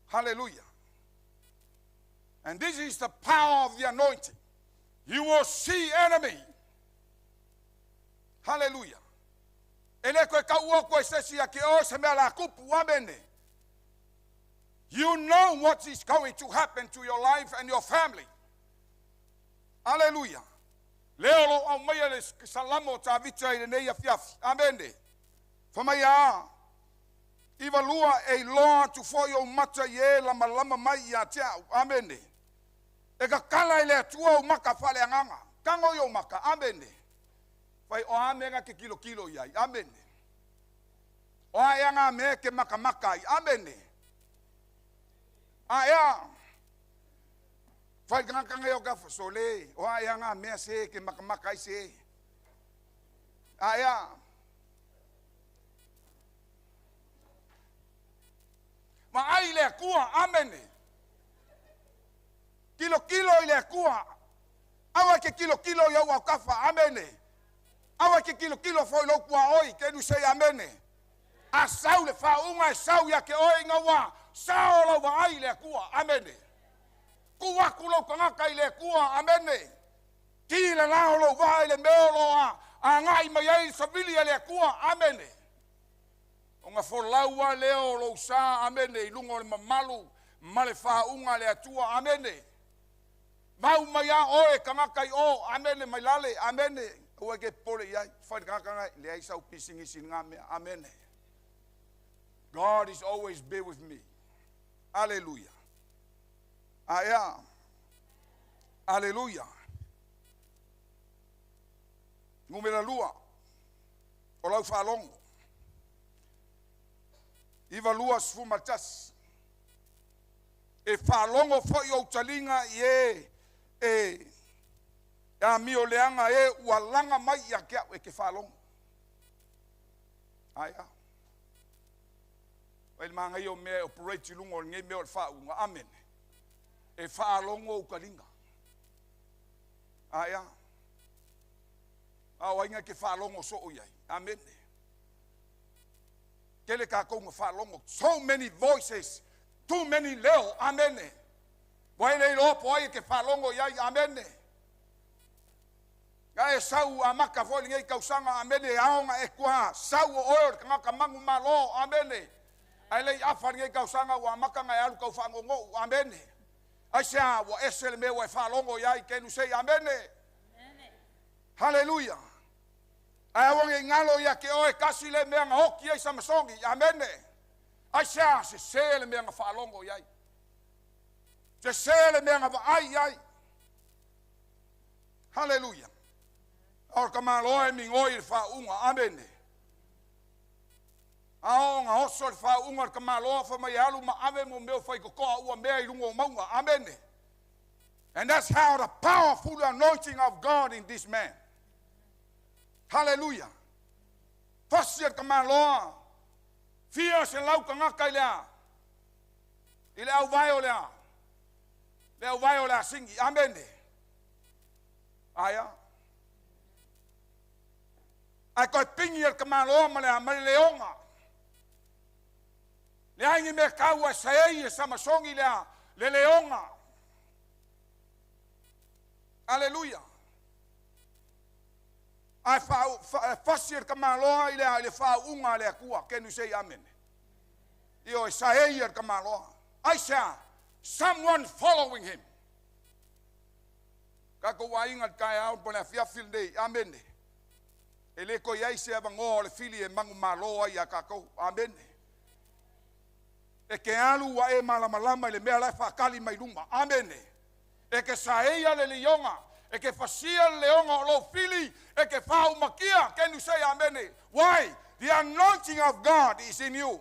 Hallelujah. And this is the power of the anointing. You will see enemy. Hallelujah. E le koe kau o koe se si a ke o se mea la kupu. Amene. You know what is going to happen to your life and your family. Hallelujah. Leo lo au mai le salamo Tavita i lenei afiafi. Amene. Famai a. 92 e iloa atu fo'i ou mata i e lamalama mai ia te a'u. Amene. E kakala i le Atua ou maka faaleagaga. Tago i ou maka. Amene. Fai o a mea ke kilokilo i ai. Amene. O a ea ngā mea ke makamaka ai. Amene. A ea. Fai kangakanga o ka sole. O a ea ngā mea se ke makamaka ai se. A ea. Ma ai le Atua. Amene. Kilokilo i le Atua. Aua ke kilokilo i au au kafa. Amene. Aua ke kilokilo foi lou tua oi. Can you say amene? A sau le faauga e sau ia ke oe ina ua sao lau vaai i le Atua. Amene. Ku aku lou tagata i le Atua. Amene. Ki le lao lou vaa i le mea o lo a agai mai ai le savili a le Atua. Amene. O nga folau a lea o lou sa. Amene. I luga o le mamalu ma le faauga a le Atua. Amene. Mau mai a oe tagata i o. Amene mai lale. Amene. Ua ke pole i ai. Fai le tagata ngai. Leai sau pisinisi i ngā mea. Amene. God is always be with me. Hallelujah. Aea. Hallelujah. Numera 2. O lau faalogo. 92 11. E faalogo fo'i ou taliga i e e amio leaga e ua laga mai ia te a'u e ke faalogo. Aea. Fai le magaia o mea e operate i luga o lenei mea o le faauuga. Amene. E faalogo ou taliga. Aea. A o aiga ke faalogo so'o i ai. Amene. Tele kākou na faalogo. So many voices. Too many leo. Amene. Ua e le iloa po o ai e te faalogo i ai. Amene. Na e sau amata foi lenei tausaga. Amene. E ao ona e tuā sau o oe o le tagata manumalo. Amene. Ae le i afa lenei tausaga ua amata ona e alu tau faanoonoo. Amene. Aisea? Ua ese le mea ua e faalogo i ai. Can you say amene? Haleluia. Ae aua ne i galo ia te oe, tasi lea mea na oti ai Samasoni. Amene. Aisea? Sese le mea na faalogo i ai. Sese le mea na vaai i ai. Haleluia. A o le tamaloa e migoi i le faauuga. Amene. A oo na oso le faauuga a le tamaloa fai mai e alu ma ave mo mea o faitotoa ua mea i luga o mauga. Amene. And that's how the powerful anointing of God in this man. Hallelujah. Fasi e le tamaloa fia selau tagata i le a? I le auvae o le a? Le auvae o le asigi. Amene. Aia. Ae toe pigi e le tamaloa ma le a? Ma le leoga. Leai ni mea taua e saei e Samasoni le a? Le leoga. Aleluia. Ae fasi e le tamaloa i le a? I le faauuga a le Atua. Can you say amen? Ioe, saei e le tamaloa. Aisea? Someone following him. Tatou aiga i le taeao po o le afiafi lenei. Amene. E le toe i ai se avanoa o le fili e manumalo ai ia tatou. Amene. E te alu ua e malamalama i le mea la e faatali mai luma. Amene. E te saeia le lioga, e te fasia le leoga o lou fili, e te faaumakia. Can you say amene? Why? The anointing of God is in you.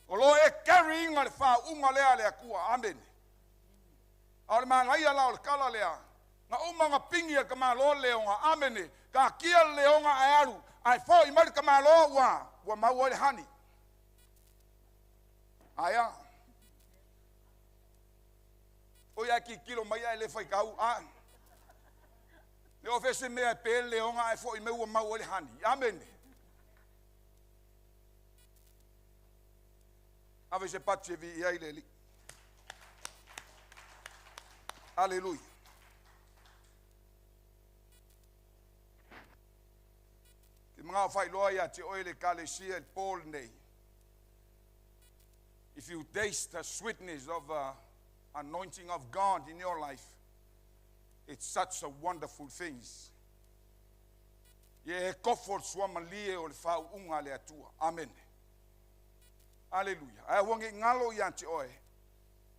O lo e carry ina le faauuga lea a le Atua. Amene. A o le manaia la o le tala lea, na uma ona pigi e le tamaloa le leoga. Amene. Taatia le leoga ae alu, ae foi mai le tamaloa ua, ua maua ai le hani. Aia. Oi ae tilotilo mai ae le faitau. A. Le ofe se mea e pe le leoga ae foi mai ua maua ai le hani. Amene. Ave se pati e viia ai le Alii. Aleluia. Te manao faailoa ia te oe le Ekalesia i le po lenei. If you taste the sweetness of the anointing of God in your life, it's such a wonderful thing. Ia e kofo le suamalie o le faauuga a le Atua. Amene. Aleluia. Ae aua ne i galo ia te oe,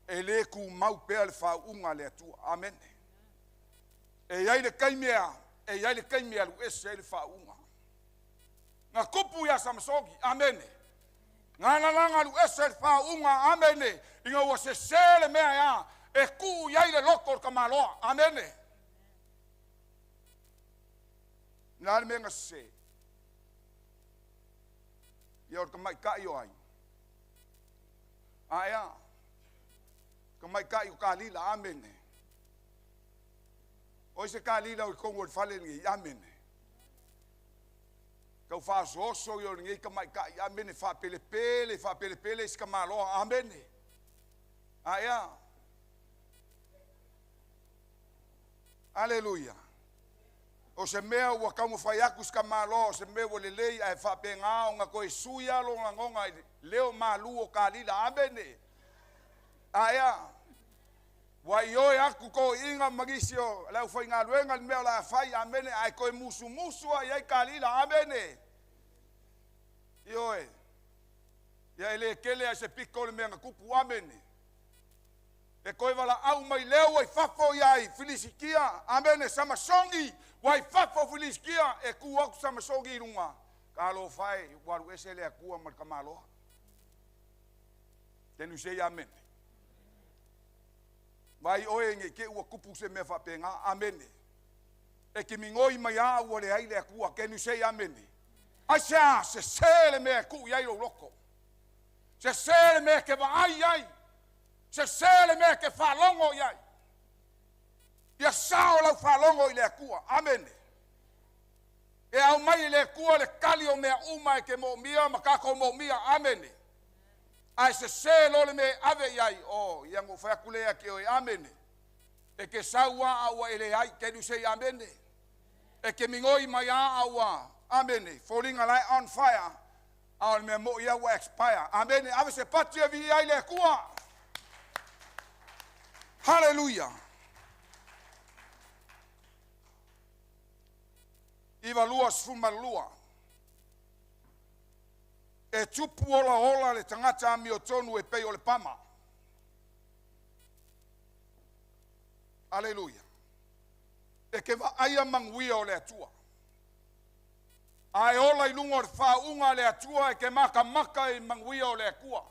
e le tumau pea le faauuga a le Atua. Amene. E i ai le taimi e a? E i ai le taimi e alu ese ai le faauuga. Na tupu ia Samasoni. Amene. Na ala la ona alu ese le faauuga. Amene. Ina ua sese le mea e a? E tuu i ai le loto o le tamaloa. Amene. O le a le mea na sese? Ia o le tamaitai o ai? Ae a? Tamaitai o Kalila. Amene. O ai se Kalila o i totonu o le fale lenei? Amene. Tau faaosooso ia o lenei tamaitai. Amene. Faapelepele, faapelepele isi tamaloa. Amene. Ae a? Aleluia. O se mea ua taumafai atu si tamaloa, o se mea ua lelei, ae faapena ona toe sui lava lona lagona i le leo malu o Kalila. Amene. Ae a? Ua ioe atu toeaiina ma nisi o le aufaigaluega i le mea o le a fai, amene, ae toe musumusu lava i ai Kalila. Amene. Ioe. Ia e le tele lava i se pito le mea na tupu. Amene. E toe valaau mai lea ua i fafo ia i Filisitia. Amene. Samasoni ua i fafo Filisitia. E tu atu Samasoni i luga. Talofa e, ua alu ese le Atua ma le tamaloa. Can you say amen? Vaai oe ne i te i ua tupu se mea faapena. Amene. E te migoi mai a ua leai le Atua. Can you say amen? Aisea? Sese le mea e tuu i ai lou loto. Sese le mea e te vaai i ai. Sese le mea e te faalogo i ai. Ia sao lau faalogo i le Atua. Amene. E aumai e le Atua le tali o mea uma e te moomia ma tatou moomia. Amene. Ae sesē loa le mea e ave i ai, o ia na ou fai atu lea ia te oe, amene. E te sau lava a ua e leai, can you say amene? E te migoi mai lava a ua, amene, foliga la e on fire, a o le mea moni lava ua expire. Amene. Ave se pati e viia ai le Atua. Haleluia. 9:22. E tupu olaola le tagata amiotonu e pei o le pama. Aleluia. E ke vaaia manuia o le Atua. Ae ola i luga o le faauuga a le Atua e ke makamaka i manuia o le Atua.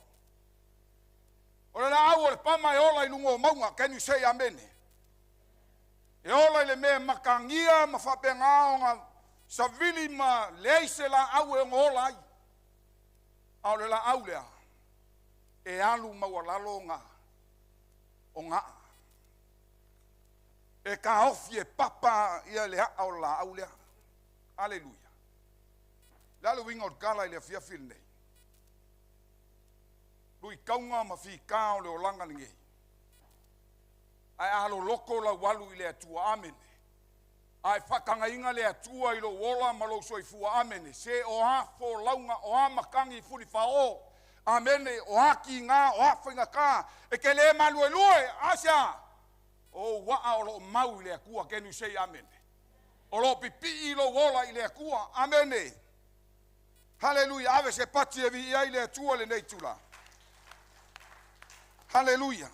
O le laau o le pama e ola i luga o mauga. Can you say amene? E ola i le mea e matagia ma faapena ona savili ma leai se laau e ono ola ai. A o le laau lea, e alu maualalo o gaa. E taofi e papa ia le aa o le laau lea. Aleluia. O le a le uiga o le tala i le afiafi lenei? Luitauga ma fita o le olaga lenei. Ae a loloto lau alu i le Atua, amene. Ae faatagaina le Atua i lou ola ma lou soifua, amene. Se o a folauga, o a matagi fulifao, amene, o a tiga, o a faigata, e te le maluelue, aisea? O ou aa o lo o mau i le Atua, can you say amene? O lo o pipii lou ola i le Atua, amene. Haleluia, ave se pati e viia ai le Atua lenei itula. Haleluia.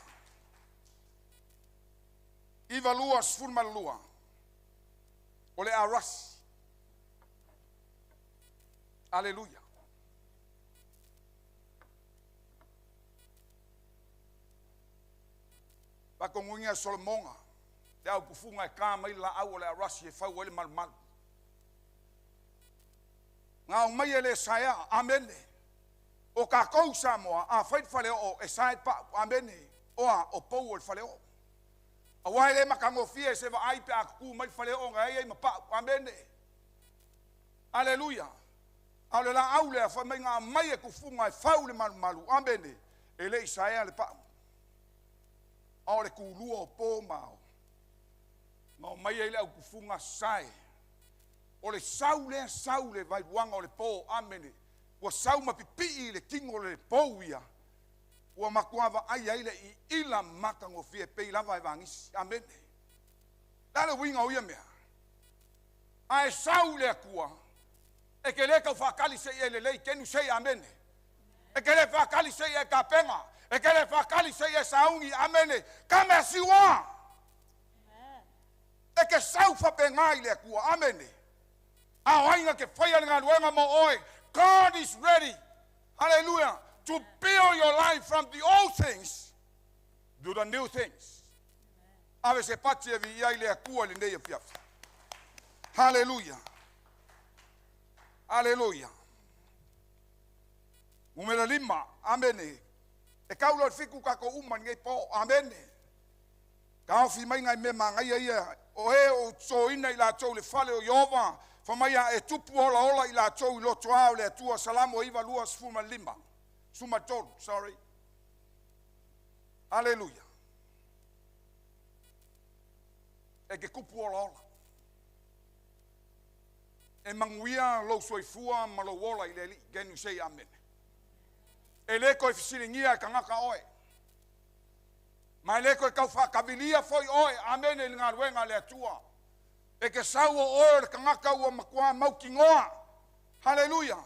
9:22. O le arasi. Aleluia. Faatonuina e Solomona le aukufuga e ta mai le laau o le arasi e fau ai le malumalu. Na aumai e le saea, amene. O tatou Samoa, a fai le faleoo, e sae pau, amene. Oa, o pou o le faleoo. Aua e le matagofie se vaai pe a tutu mai le faleoo na ai ai ma pau, amene. Aleluia. A o le laau lea, fai mai na aumai e tufuga e fau le malumalu, amene. E le i saea le pau. A o le tulua o po ma ao. Na aumai ai le aukufuga sae. O le sau lea sau le vailuaga o le po, amene. Ua sau ma pipii i le tino o le pou ia. Ua matua vaai ai le iila matagofie pei lava e vagisi. Amene. O le a le uiga o ia mea? Ae sau le Atua, e te le tau faatali se i e lelei. Can you say amene? E te le faatali se i e tapena. E te le faatali se i e sauni. Amene. Come as you are. E te sau faapena i le Atua. Amene. A o ai na te faia le galuega mo oe. God is ready. Hallelujah. To build your life from the old things to the new things. Ave se pati e viia ai le Atua lenei afiafi. Hallelujah. Hallelujah. Numera 5. Amene. E kau loa i le 7 tatou uma lenei po. Amene. Taofi mai nai mea magaia ia o e o totoina i latou i le fale o Ieova, fai mai a e tupu olaola i latou i lotoa o le Atua, Salamo 9:25, 13, sorry. Aleluia. E ke tupu olaola. E manuia lou soifua ma lou ola i le Alii. Can you say amen? E le toe fesiligia e tagata oe. Ma e le toe tau faakavilia foi oe, amene, i le galuega a le Atua. E te sau o oe o le tagata ua matua mautinoa. Haleluia.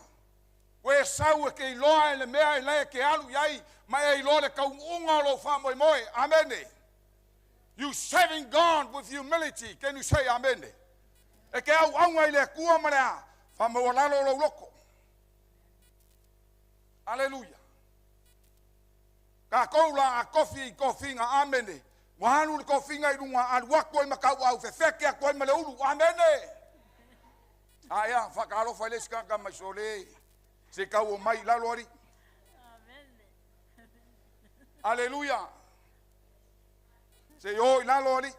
Ua e sau e te iloa e le mea e lae e te alu i ai, ma e iloa le taunuuga o lou faamoemoe. Amene. You serving God with humility. Can you say amene? E te auauna i le Atua ma le a? Faamaualalo o lou loto. Aleluia. Tatou la a tofi i tofiga, amene. Ua alu le tofiga i luga, alu atu ai ma tauau, fefete atu ai ma le ulu, amene. A ea, faatalofa i le isi tagata mai sole, se tau o mai i lalo alii. Aleluia. Se i o i lalo alii.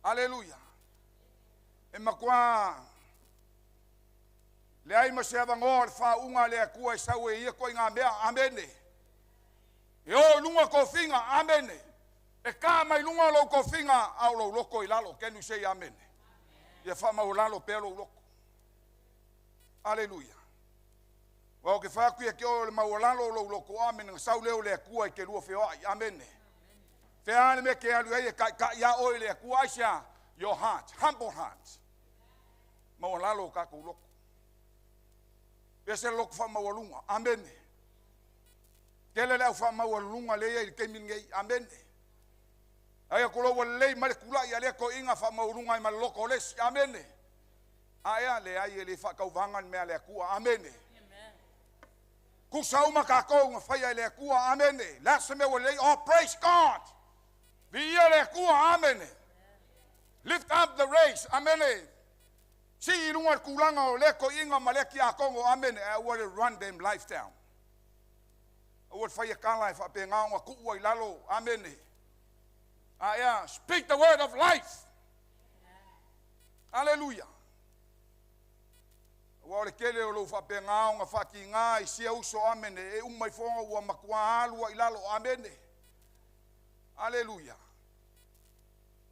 Aleluia. E matua. Le ai ma se avangoa le whaunga le akua e sau e ia ko i ngā mea. Amene. E o lunga kofinga. Amene. E ka mai lunga lou kofinga au lou loko i lalo. Can you say amen? Ia wha mau lalo pea lou loko. Aleluia. Wa o ke whaku ia ke o le mau lalo lou loko. Amene. Nga sau leo le akua i ke lua wheoai. Amene. Whea ane me ke alu ai e kai kai ia oe le akua aisia. Your heart. Humble heart. Mau lalo o kakou loko. Pea se loko wha mau lunga. Amene. Tele le au wha mau lunga le ia i le keimi ngei. Amene. Ai ko lo lei ma le kula ia le ko inga wha mau lunga i ma le loko o lesi. Amene. Aia le ai e le wha kauvanga ni mea le akua. Amene. Kusa uma kākou nga whaia i le akua. Amene. La se mea ua lei. Oh, praise God. Vi ia le akua. Amene. Lift up the race. Amene. Si i lunga le kulanga o le ko inga ma le ki a kongo. Amene. A ua le run them life down. A ua le whaia kala e whape ngā nga kuua i lalo. Amene. Aia, speak the word of life. Hallelujah. Ua o le kele o lou whape ngā nga whaki ngā i sia uso. Amene. E umai fonga ua makua alua i lalo. Amene. Hallelujah.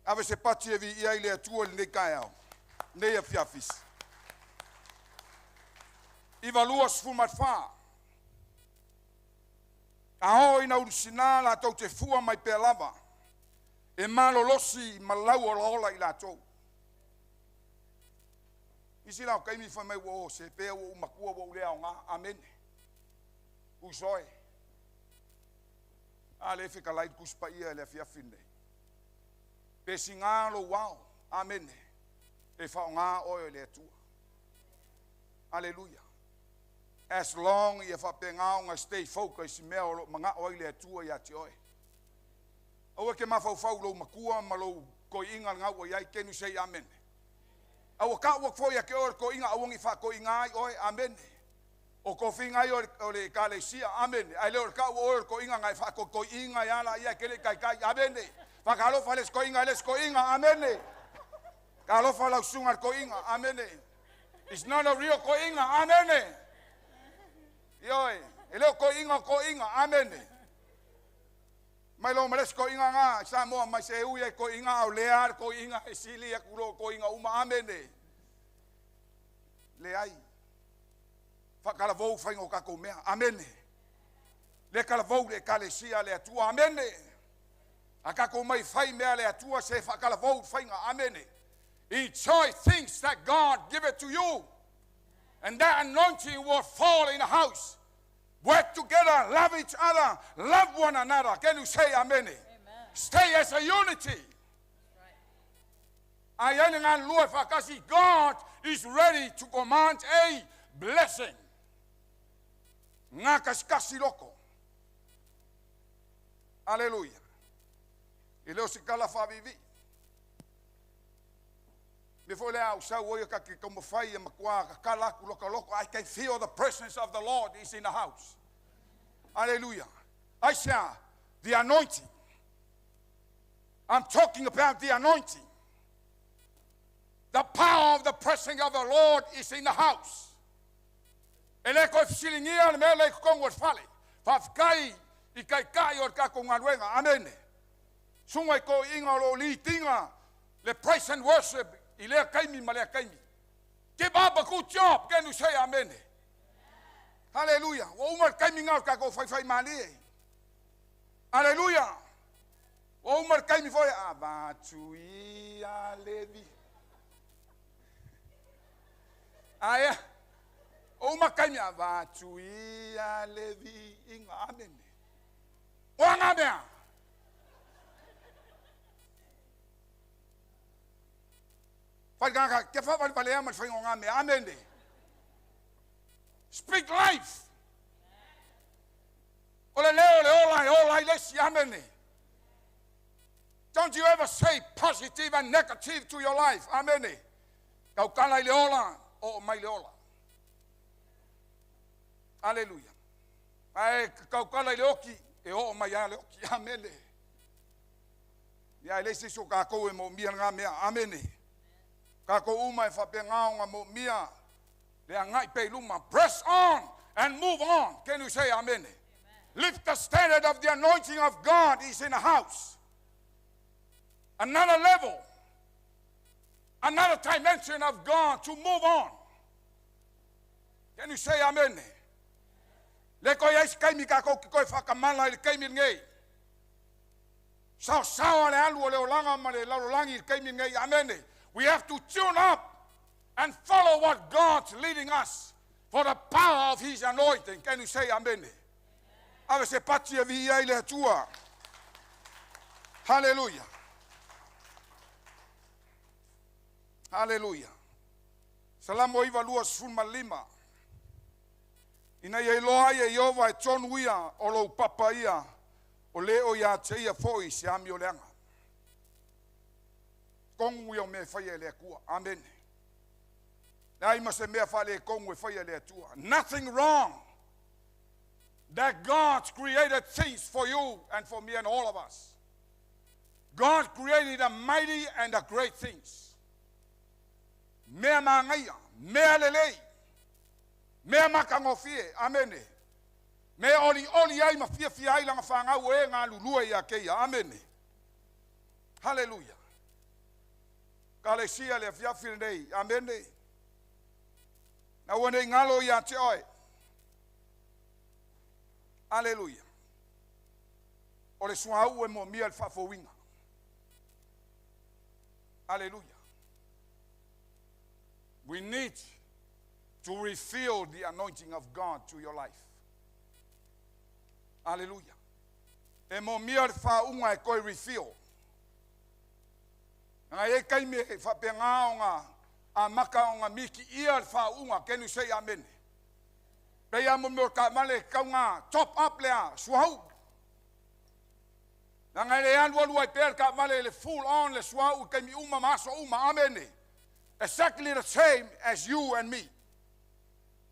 Ave se pati e vi ia i le atua le nei kaeao. Nei a fiafisi. Iwa lua sfumat wha. A o ina urusina la tau te fua mai pea lava. E malolosi malau ola ola i la tau. Isi lau kaimi whai mai ua o se pea ua umakua ua ulea o ngā. Amene. Usoe. A le whika lai kuspa ia le afiafi nei. Pe si ngā lo wao. Amene. E whao ngā oe le atua. Hallelujah. As long ia whape ngā o ngā stay focus i mea o lo manga oi le atua ia te oe. Aua ke mawhauwhau lou makua ma lou koi inga ngā ua iai kenu sei amen. Aua ka ua foi a ke oe ko inga awangi wha ko inga ai oe amen. O ko whinga ai o le kalesia amen. Ai le o le ka ua oe ko inga ngai wha ko koi inga ia la ia kele kai kai amen. Whakalofa les ko inga les ko inga amen. Kalofa lau sunga ko inga amen. It's not a real ko inga amen. Ioi, e leo ko inga ko inga amen. Mai lo males ko inga ngā, sa moa mai se ui e ko inga au lea ko inga e sili e kuro ko inga uma amene. Le ai. Whakalavou whaingo kako mea. Amene. Le kalavou le kalesia le atua. Amene. A kako mai whai mea le atua se whakalavou whainga. Amene. Enjoy things that God give it to you. And that anointing will fall in the house. Work together, love each other, love one another. Can you say amen? Amen. Stay as a unity. Right. God is ready to command a blessing. Ngā kasikasi loko. Hallelujah. I leo sikala whavivi. Me fo le au sau oia ka ke kaumawhai e makua ka kala aku loka loko. I can feel the presence of the Lord is in the house. Hallelujah. I say, the anointing. I'm talking about the anointing. The power of the presence of the Lord is in the house. E le koe fisilingia le mea le kongo o fale. Whawhikai i kai kai o kako ngā Amen. Sunga i ko inga o lo li tinga le praise and worship i lea kaimi ma lea kaimi. Give up a good job. Can you say amen? Hallelujah. Wa uma le kaimi ngā o kako whai whai mali e. Hallelujah. Wa uma le kaimi foi a vatu i a levi. Aia. O uma kaimi a vatu i a levi inga. Amen. O ngā mea. Whai ke whawali wale ama whai ngā mea. Amen. Speak life. O le leo le ola e ola i lesi. Amen. Don't you ever say positive and negative to your life. Amen. Kau kala i le ola, o mai le ola. Hallelujah. Ai kau kala i le oki, e o mai a le oki. Amen. Ia le se so kākou e mo mia ngā mea. Amen. Kākou uma e whape ngā o ngā mo mia. Le agai pea i luma. Press on and move on. Can you say amen? Amen? Lift the standard of the anointing of God is in the house. Another level. Another dimension of God to move on. Can you say amen? Le koe ai se kaimi kākou ki koe whakamala i le kaimi lenei. Sao sao le alu o le olanga ma le lalolagi i le kaimi lenei. Amen. We have to tune up and follow what God's leading us for the power of His anointing. Can you say amen? Ave se pati e vi ai le atua. Hallelujah. Hallelujah. Salamo iva lua 15. Ina ia iloa ai e Iova e tonu ia o lou papa ia o le o ia te ia foi se ami o leanga. Kongu ia o mea whaia e le akua. Amen. Le ai ma se mea whale e kongu e whaia le atua. Nothing wrong that God created things for you and for me and all of us. God created a mighty and a great things. Mea mangaia, mea lelei, mea makangofie, amene. Mea oli oli ai ma fia fia ai langa whangau e ngā lulua ia keia, amene. Hallelujah. Ka le sia le fiafi nei, amene. Na ua nei ngalo ia te oe. Hallelujah. O le suau e mo mia le whaafowinga. Hallelujah. We need to refill the anointing of God to your life. Hallelujah. E mo mia le whaunga e koe refill. Nga e kai me whape ngā o ngā a maka o ngā miki ia le whaunga. Can you say amen? Pei a mo meo ka male kau ngā top up lea, suau. Nga le alu alu ai pea ka male le full on le suau kai mi uma maso uma. Amen. Exactly the same as you and me.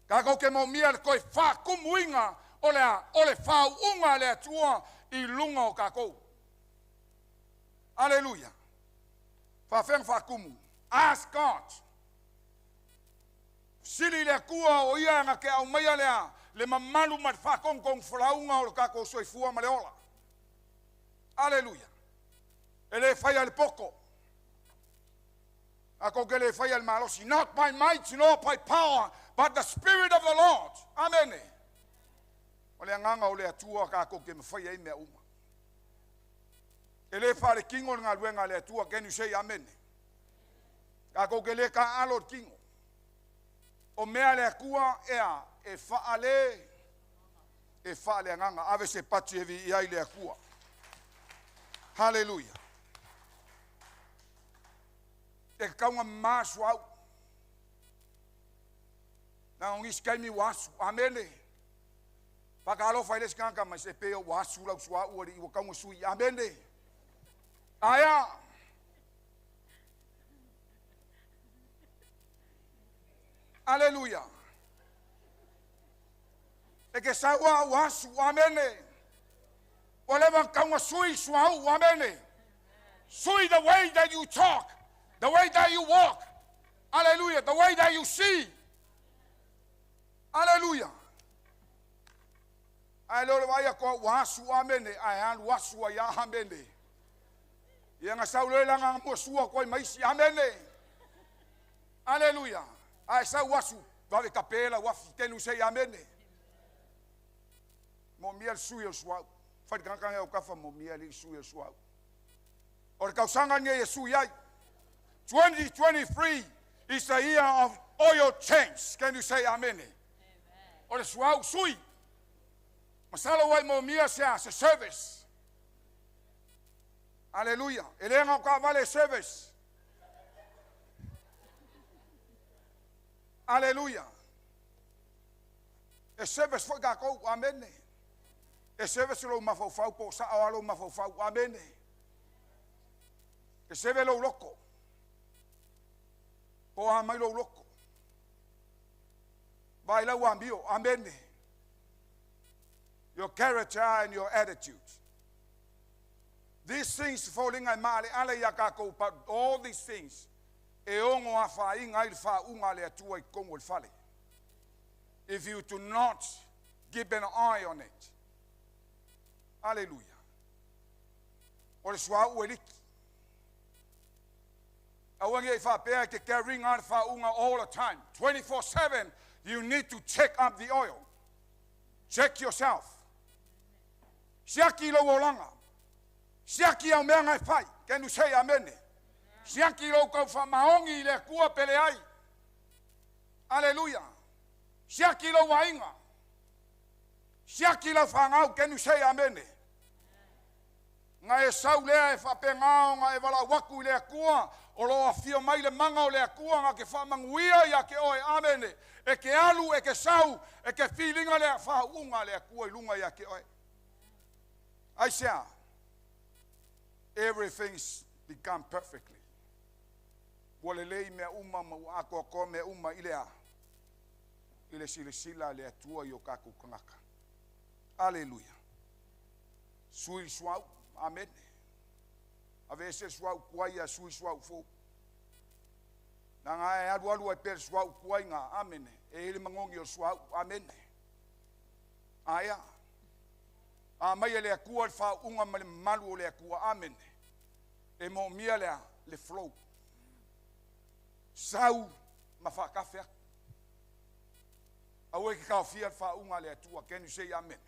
Ka kau ke mo mia le koe whakumuinga o le whaunga le atua i lunga o kākou. Hallelujah. Whawhenga whakumu. Ask God. Sili le akua o ia nga ke au maia lea le mamalu ma le whakongkong fulaunga o le kākou soifua ma le ola. Hallelujah. E le whaia le poko. Ako ke le whaia le malosi. Not by might nor by power, but the Spirit of the Lord. Amen. O le anganga o le atua kākou ke mwhaia i mea uma. E le whare kingo ngā luenga le atua. Can you say amen? Kākou ke le ka alo kingo. O mea le akua ea e whaale anganga. Ave se pati hevi i ai le akua. Hallelujah. E kaunga masu au. Na ongisi kaimi wasu. Amene. Whakalofa i le sikanga mai se peo wasu lau sua ua li iwa kaunga sui. Amene. Aia. Hallelujah. E ke saua wasu. Amene. Walewa kaunga sui sua u. Amene. Sui the way that you talk. The way that you walk. Hallelujah. The way that you see. Hallelujah. Ai lolo vai ko wasu amene. Ai alu wasu ai amene. Ia nga sau le langa mo sua koi maisi amene. Hallelujah. Ai sau wasu vave kapela wafi tenu sei amene. Mo mia sui o suau. Fai kanga o kafa mo mia li sui o suau. O le kausanga nei e sui ai. 2023 is the year of oil change. Can you say amen? Amen. O le suau sui. Masalo wai mo mia se service. Hallelujah. E le ngau ka vale service. Hallelujah. E service foi ka kou. Amen. E service lo mafaufau po sa o alo mafaufau. Amen. E seve lo loko. Po a mai lo loko. Vai lau ambio. Amen. Your character and your attitude. These things falling ai maale ale ia kākou, but all these things e ongo a whainga i le whaunga le atua i kongo le fale. if you do not keep an eye on it. Hallelujah. O le suauu e liki. Aua nei faapea e te carrying on faauga all the time. 24/7, you need to check up the oil. Check yourself. Siaki lou olaga. Siaki au mea e fai. Can you say amen? Siaki lou kau faamaogi i le Atua pele ai. Aleluia. Siaki lou aiga. Siaki lau fanau. Can you say amen? Nga e sau lea e faapegā ona e valaau atu i le Atua o loo afio mai le maga o le Atua ga ke faamanuia ia ke oe. Amene. E ke alu e ke sau e ke filiga lea faauuga a le Atua i luga ia ke oe. Aisea? Everything's become perfectly. Ua lelei mea uma ma ua atoatoa mea uma i le a? I le silasila a le Atua i o tatou tagata. Aleluia. Sui le suauu. Amene. Aveese le suauu tuai ae sui suauu fou. Leaga e alualu ai pea le suauu tuai ga. Amene. E i ai le magogi o le suauu. Amene. Aea. A mai e le Atua le faauuga ma le mamalu o le Atua. Amene. E moomia le a? Le flow. Sau ma faatafe atu. Aua e ke taofia le faauuga a le Atua. Can you say amen?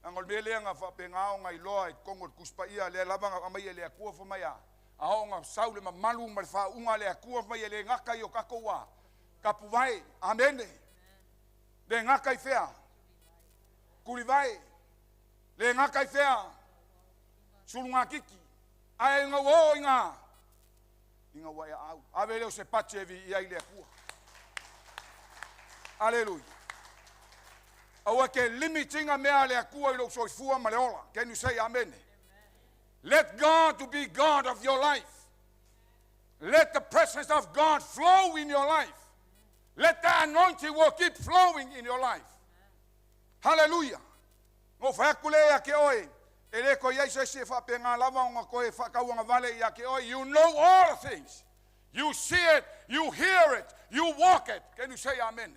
Leaga o le mea lea na faapena ona iloa i totonu o le Tusi Paia, lea lava na aumai e le Atua fai mai a, a oo ina sau le mamalu ma le faauuga a le Atua fai mai e le gata i o tatou a, tapuvae. Amene. Le gata i fea? Tulivae. Le gata i fea? Sulugatiti. Ae ina ua oo ina, ina ua e aau. Ave lea o se pati e viia ai le Atua. Aleluia. Aua ke limit ina mea a le Atua i lou soifua ma le ola. Can you say amen? Let God to be God of your life. Let the presence of God flow in your life. Let the anointing will keep flowing in your life. Hallelujah. Mo fai atu le ia ke oe. E le toe i ai se isi e faapena lava ona toe faatauagavale ia te oe. You know all things. You see it, you hear it, you walk it. Can you say amen?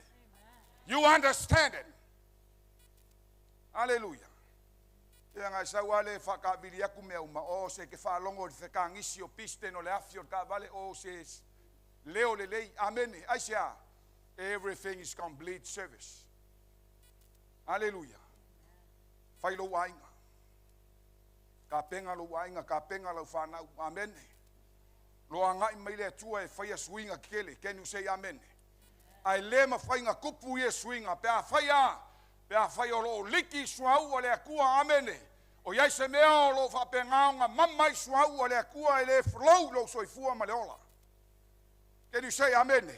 You understand it. Hallelujah. Ia ngai sau lava le faakaavili atu mea uma, o se ke faalogo i le fekagisi o pisten o le afi o le taavale, o se leo lelei. Amene. Aisea? Everything is complete service. Hallelujah. Fai lou aiga. Tapena lou aiga, tapena lau fanau. Amene. Lo agai mai le Atua e faia suiga tetele. Can you say amen? Ae le mafai ona tupu ia suiga pe afai a, pe afai o loo liki suauu a le Atua. Amene. O i ai se mea o loo faapena ona mama ai suauu a le Atua e le flow lou soifua ma le ola. Can you say amen?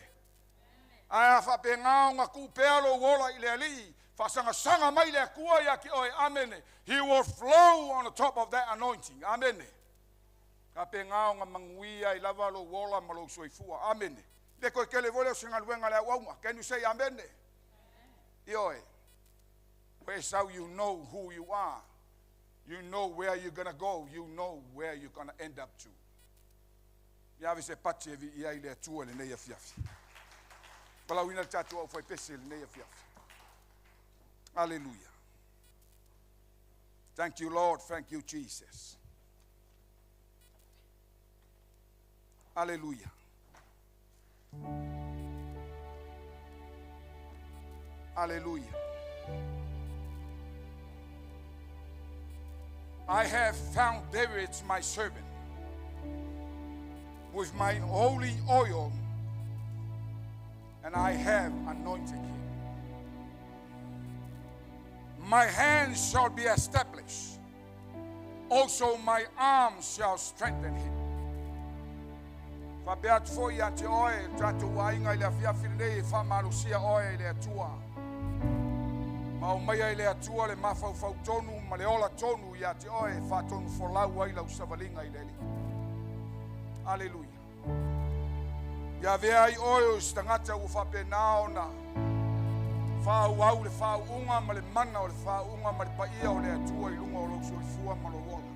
Ae a faapena ona tuu pea lou ola i le Alii, faasagasaga mai le Atua ia te oe. Amene. He will flow on the top of that anointing. Amene. Faapena ona manuia ai lava lou ola ma lou soifua. Amene. Le toe tele foi lea o se galuega a le auauna. Can you say amen? Ioe. Where so you know who you are. You know where you're gonna go. You know where you're gonna end up to. Ia ave se pati e viia ai le Atua i lenei afiafi. Valaauina le tatou aufaipese i lenei afiafi. Hallelujah. Thank you, Lord. Thank you, Jesus. Hallelujah. Hallelujah. I have found David, my servant, with my holy oil, and I have anointed him. My hand shall be established, also my arm shall strengthen him. Faapea atu foi ia te oe, le tatou aiga i le afiafi lenei e faamalosia oe i le Atua. Ma aumaia e le Atua le mafaufau tonu ma le ola tonu ia te oe e faatonu folau ai lau savaliga i le Alii. Aleluia. Ia avea ai oe o se tagata ua faapena ona faaauau le faauuga ma le mana o le faauuga ma le paia o le Atua i luga o lou soifua ma lou ola.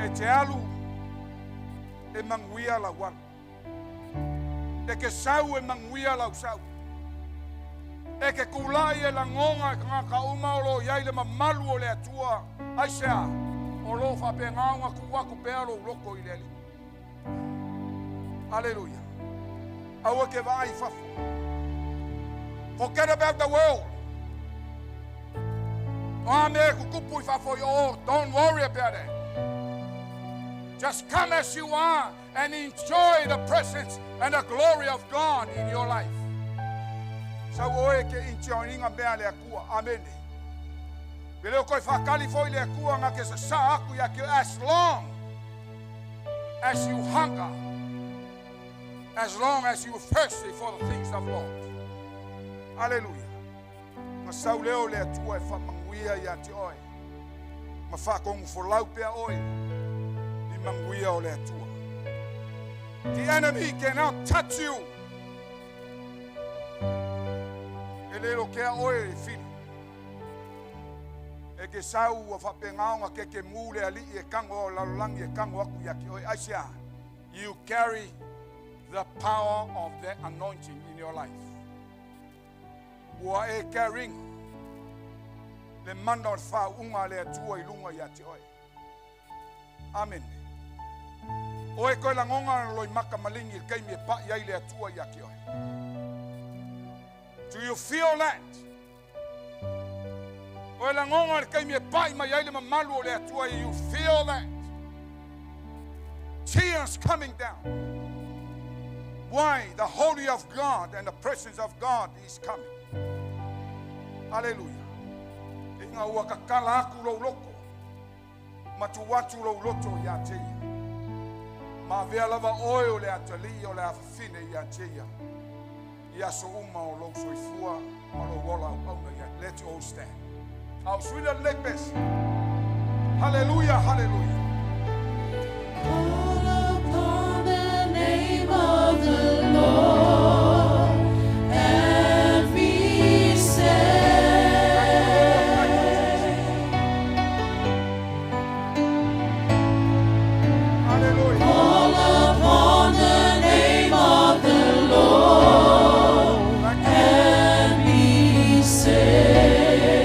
E te alu e manuia lau alu. E ke sau e manguia lau sau. E ke kulai e langonga e kangaka uma o lo iai le mamalu o le atua. Ai sea, o lo whapenga unga kuwaku pea lo uloko i le ali. Hallelujah. Aua ke vaai fafo. Forget about the world. O a mea kukupu i fafo i o, don't worry about it. Just come as you are and enjoy the presence and the glory of God in your life. Sau oe ke enjoyinga mea le akua. Amen. Pe leo koe whakali fo i le akua ngā ke sa sa aku ia ke as long as you hunger, as long as you thirsty for the things of Lord. Hallelujah. Ma sau leo le atua e whamanguia ia te oe. Ma whakongu folau pea oe. I manguia o le atua. The enemy cannot touch you. E lelo kea oe e fili. E ke sau ua whapengaonga ke ke mū le ali e kango o lalolangi e kango aku ia ki oe. Aisea, you carry the power of the anointing in your life. Ua e carrying le mana o le whaunga le atua i lunga ia te oe. Amen. Oe koe langonga na loi maka malingi le keimi e pa iai le atua ia ki oe. Do you feel that? Oe langonga le keimi e pa i mai ai le mamalu o le atua, you feel that. Tears coming down. Why? The holy of God and the presence of God is coming. Hallelujah. E ngā ua kakala aku lou loko. Matu watu lou loto ia te ia. Ma vea lava oe o le atali o le afafine ia te ia. Ia so uma o lou soifua ma lou ola au auna ia. Let you all stand. Au suila le pesi. Hallelujah, hallelujah. Call upon the name of the Lord and be saved. Hallelujah. Call upon the name of the Lord and be saved.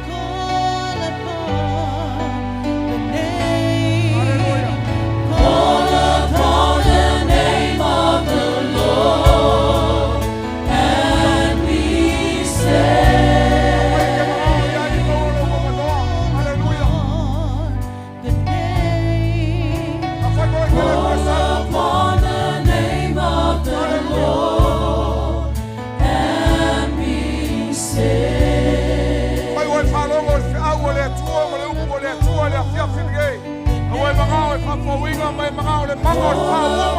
Call upon the name. Hallelujah. Call upon the name of the Lord and be saved. Hallelujah. The name. Call upon the name of the Lord and be saved. Mai oi whalongo o le whiau o le atua ma le upu o le atua le awhia whirige. Au e mangao e whawhawinga mai mangao le manga o le whaunga.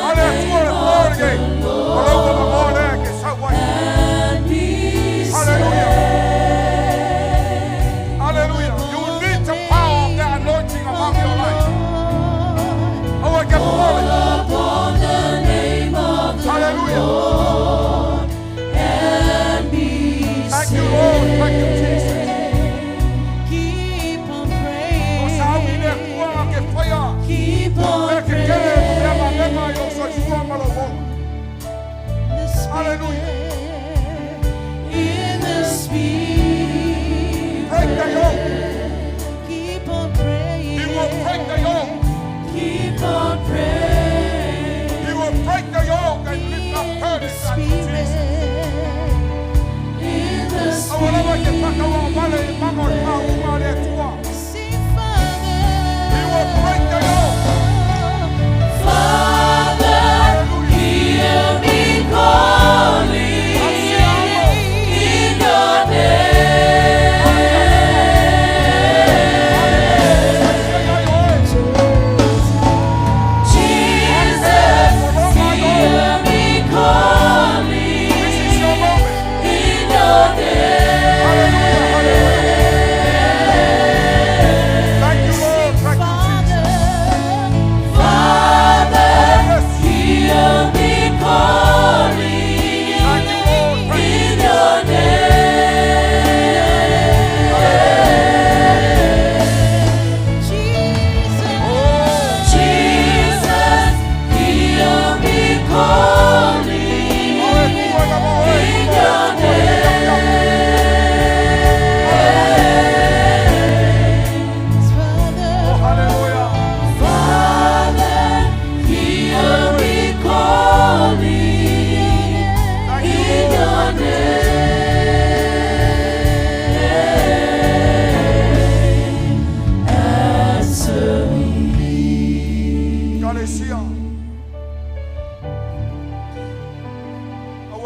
A le atua le pōrige. O lau o mangao lea ke sau ai. And be Hallelujah. Hallelujah. You need the power of the anointing among your life. Au e ke pole. upon the name of the Hallelujah. Lord and be Thank you, Lord. Thank you, Jesus. Keep on O praying. sau i le atua ngā ke whaia. Keep Mea on ke kere mea ma praying. mema i o soifua ma lo mola. The Hallelujah. Spirit, in the Spirit. Break the yoke. Keep on praying. He will break the yoke. Keep on praying. He will break the yoke and lift up In the burdens unto Jesus. Spirit. In the Awa lava ke whakawa wale i manga o le whaunga o le atua. Sing, Father. He will break the yoke. Father, Hallelujah. hear me calling.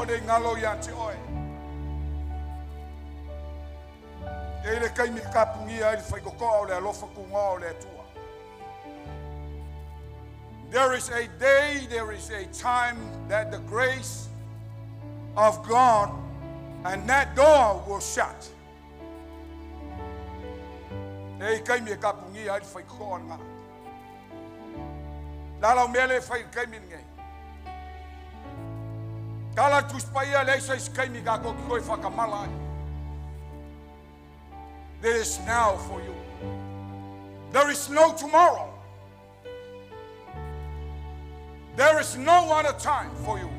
le ngalo ia te oe. E le kaimi kapungia i le whaikokoa o le alofa kungoa o le atua. There is a day, there is a time that the grace of God and that door will shut. E i kaimi e kapungia i le whaikokoa ngā. Lala o mea le whai kaimi ngai. Kala tuspaia le isa is kaimi ka koki koe whakamala ai. There is now for you. There is no tomorrow. There is no other time for you.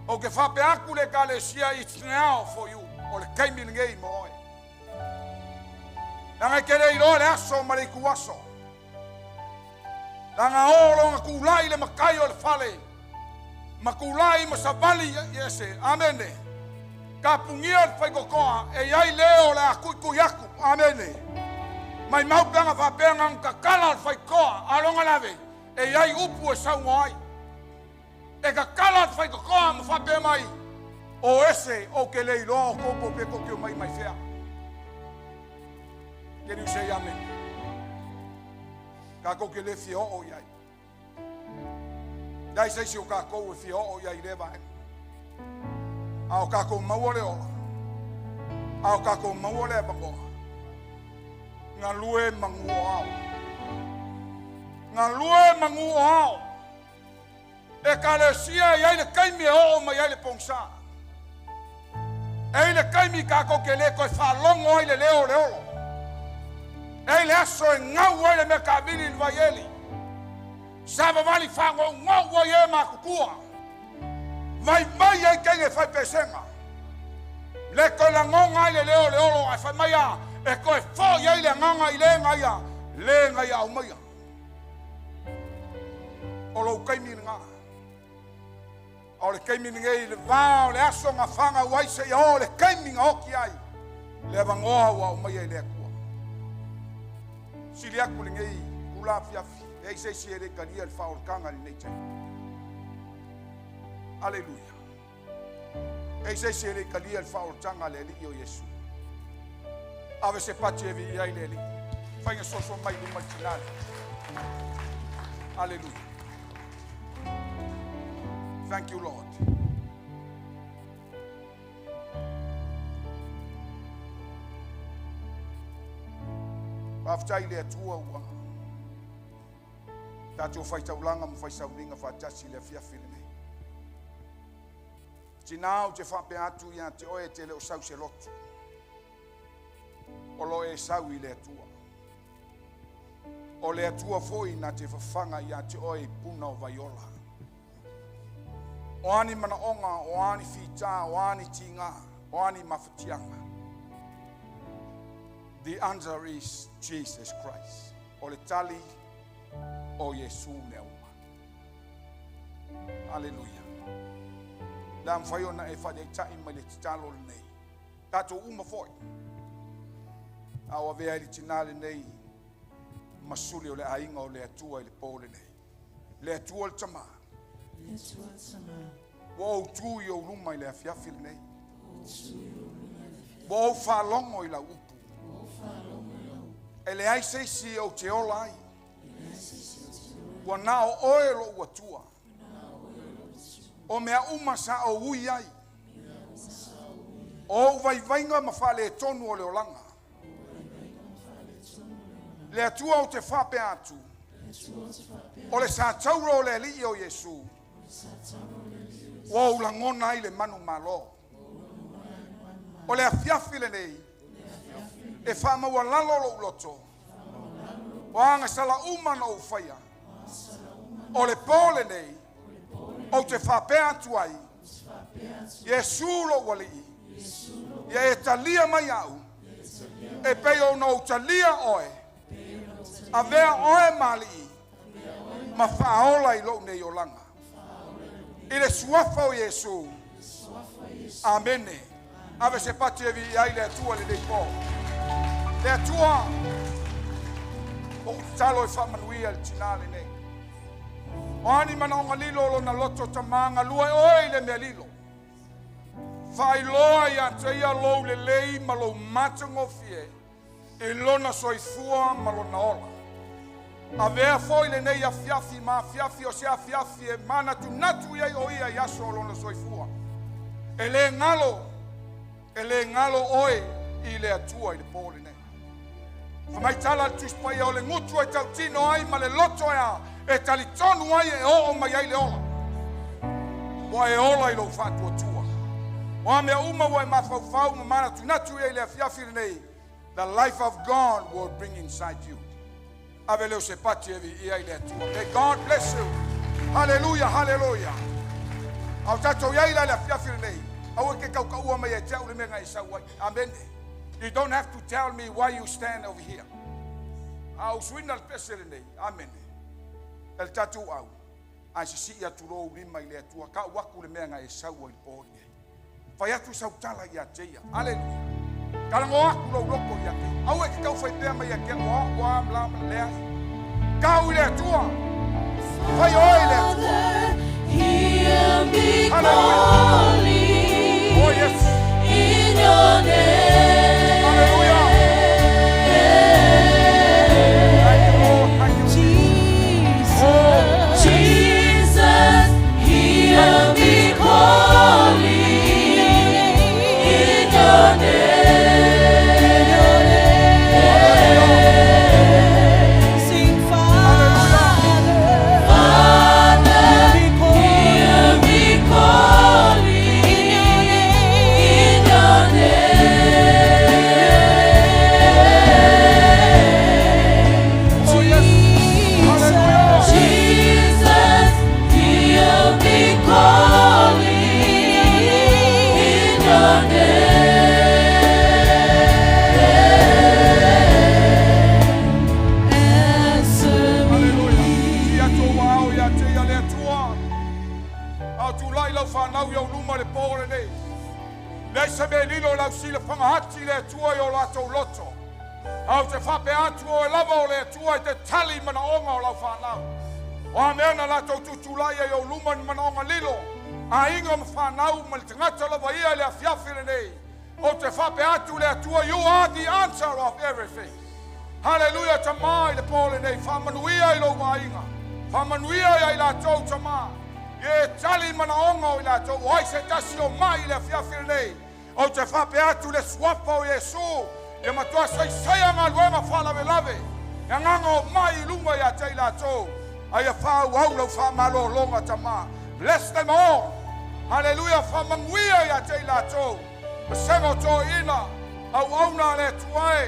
O ke whape aku le kalesia, it's now for you. O le kaimi ngei mo oe. Nanga ke le iloa le aso ma le iku aso. Langa o longa kulai le makai o le fale. Makulai ma savali yese. Amene. Ka pungia le whaikokoa e iai leo le akui kui aku. Amene. Mai maupanga whapenga ang kakala le whaikoa. Alonga lave. E iai upu e saungo ai. E kakala le whaikokoa ma whape mai. O ese o ke le iloa o koukou pe ko ke o mai mai fea. Can you say amen? Ka kou ke le fia o iai. Dai sei si o ka kou e fia o iai le vae. A o ka kou maua le ola. A o ka kou maua le bangoa. Ngā lue mangu o ao. Ngā lue mangu o ao. E ka le sia iai le kaimi e o mai ai le pongsa. E i le kaimi ka kou ke le koe whalongo ai le leo le olo. E le aso e ngau ai le mea kavili le vaieli. Sa vavali whango ngau ai e makukua. Vai mai ai kenge whai pesenga. Le koe la ngonga ai le leo le olo ai whai mai a. E koe fo i le nganga i le ngai le ngai au mai. O lou kaimi ngā. O le kaimi ngai le vā o le aso ngā whanga uai se ia o le kaimi ngā hoki ai. Le avangoa ua au mai ai le akua. Sili aku le ngei kula fiafi. E se si e le kalia le whaolkanga le nei tai. Aleluia. E se si e le kalia le whaolkanga le ali o Yesu. Ave se pati e vi i ai le ali. Whainga soso mai luma tinale. Aleluia. Thank you, Lord. Whaftai le atua ua. Tātou whaitaulanga mo whaisaulinga whatasi le fiafi le nei. Tinau te whape atu ia te oe te leo sau se lotu. O lo e sau i le atua. O le atua foi na te whawhanga ia te oe i puna o vaiola. O ani manaonga, o ani whita, o ani tinga, o ani mawhatianga. The answer is Jesus Christ. O le tali o Yesu mea uma. Hallelujah. La mwhai ona e whae tai mai le titalo le nei. Tātou uma foi. A o avea i le tinale nei masuli o le ainga o le atua i le pō le nei. Le atua le tama. Ua ou tū i o luma i le afiafi le nei. Ua ou whalongo i lau upu. E le ai seisi o te ola ai. Ua nao oe lo ua tua. O mea uma sa o ui ai. O vaivainga ma whale e tonu o le olanga. Le atua o te whape atu. O le sa tauro o le alii o Yesu. Ua ulangona ai le manu malo. O le afiafi le nei. E whaamaua lalo lo uloto. O anga sala uma na uwhaia. O le pōle nei. O te whapea atu ai. Yesu lo walii. Ia e talia mai au. E pei o na utalia oe. A vea oe malii. Ma whaola i lou nei olanga. I le suafa o Yesu. Amene. Ave se pati e vi ai le atua le nei pō. Le atua. O talo e whaamanuia le tina le nei. O ani mana onga lilo o lona loto tamanga lua e oe i le mea lilo. Faailoa ia te ia lou lelei ma lou matagofie i lona soifua ma lona ola. Avea foi lenei afiafi ma afiafi o se afiafi e manatunatu i ai o ia i aso o lona soifua. E le galo, e le galo oe i le Atua i le pō lenei. Fai mai tala a le Tusi Paia o le gutu e tautino ai ma le loto e a e talitonu ai e oo mai ai le ola. Ua e ola i lou faatuatua. O a mea uma ua e mafaufau ma manatunatu i ai i le afiafi lenei, the life of God will bring inside you. Ave lea o se pati e viia i le Atua. May God bless you. Hallelujah, hallelujah. A o tatou i ai la i le afiafi lenei, aua e te kaukaua mai ia te au le mea na e sau ai. Amene. You don't have to tell me why you stand over here. A o usuina le pese lenei. Amene. E le tatou au, ae sisii atu lou lima i le Atua, tau atu le mea na e sau ai i le po lenei. Fai atu sau tala ia te ia. Aleluia. Talanoa atu lou loto ia te ia. Aua e te tau fai pea mai ia te au, o au, a, la, ma, leai. Tau i le Atua. Fai oe i le Atua. Hear me Hallelujah. calling Oh, yes. in your name. Hallelujah. Thank you, Lord. Thank you. Jesus. Jesus, hear me calling in your name. Sing, Father. Father, Hear hear me me calling in your name. Oh, yes. Hallelujah. Jesus, hear me calling in your name. Answer me. Hallelujah. Ia tou ao ia te ia le Atua. A o tulai lau whanau i au luma le pō lenei. Leai se mea e lilo i lau silafaga ati i le Atua i o latou loto. A ou te faapea atu o oe lava o le Atua e te tali i manaoga o lau fanau. O a mea na latou tutulai ai i ou luma ni manaoga lilo, aiga ma fanau ma le tagata lava ia i le afiafi lenei. Ou te faapea atu le Atua, you are the answer of everything. Hallelujah, Tama i le pō lenei, faamanuia i lou aiga. Faamanuia ia i latou, Tama. Ia e tali manaoga o i latou, o ai se tasi o mai i le afiafi lenei. Ou te faapea atu le suafa o Iesu, ia matua saisaia galuega faalavelave, e agaga o mai i luga ia te i latou. A ia faaauau lau faamalōloga, Tama. Bless them all. Hallelujah, faamanuia ia te i latou. Vasega o toeaiina, auauna a le Atua e,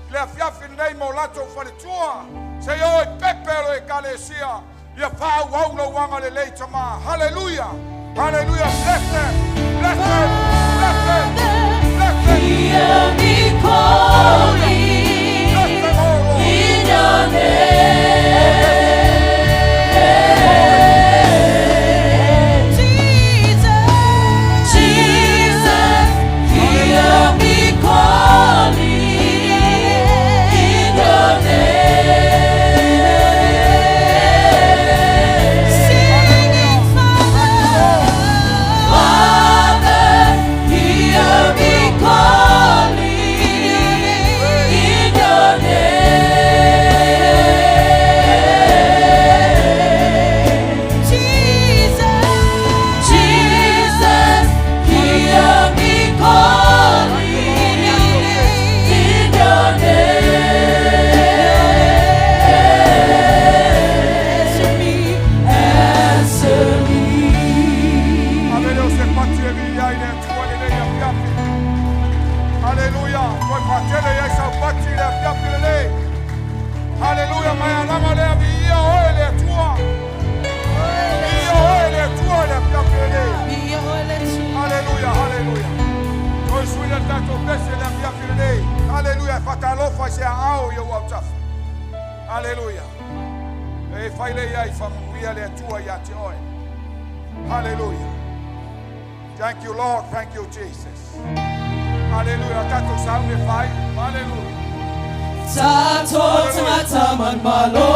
i le afiafi lenei ma o latou faletua. Seia oo i pepe o le Ekalesia, ia faaauau lou agalelei, Tama. Hallelujah, hallelujah. Bless them, bless them, bless them, bless them. Hear me calling Bless them all, Lord. in your name. Jesus. Jesus, hear me calling in your name. Singing, Father. Father, hear me calling in your name. Jesus. Jesus, hear me calling in your name. Answer me. Answer me. Ave lea o se pati e viia i le Atua lenei afiafi. Hallelujah. Toe faatele ai sau pati i le afiafi lenei. Hallelujah. Mai alaga lea viia oe le Atua. Viia oe le Atua i le afiafi lenei. Hallelujah, hallelujah. Toe sui le tatou pese i le afiafi lenei. Hallelujah. E faatalofa i se aao i ou autafa. Hallelujah. E fai le ia i faamanuia le Atua ia te oe. Hallelujah. Thank you, Lord. Thank you, Jesus. Hallelujah. Tatou sauni e fai. Hallelujah. Tatou tagata manumalo.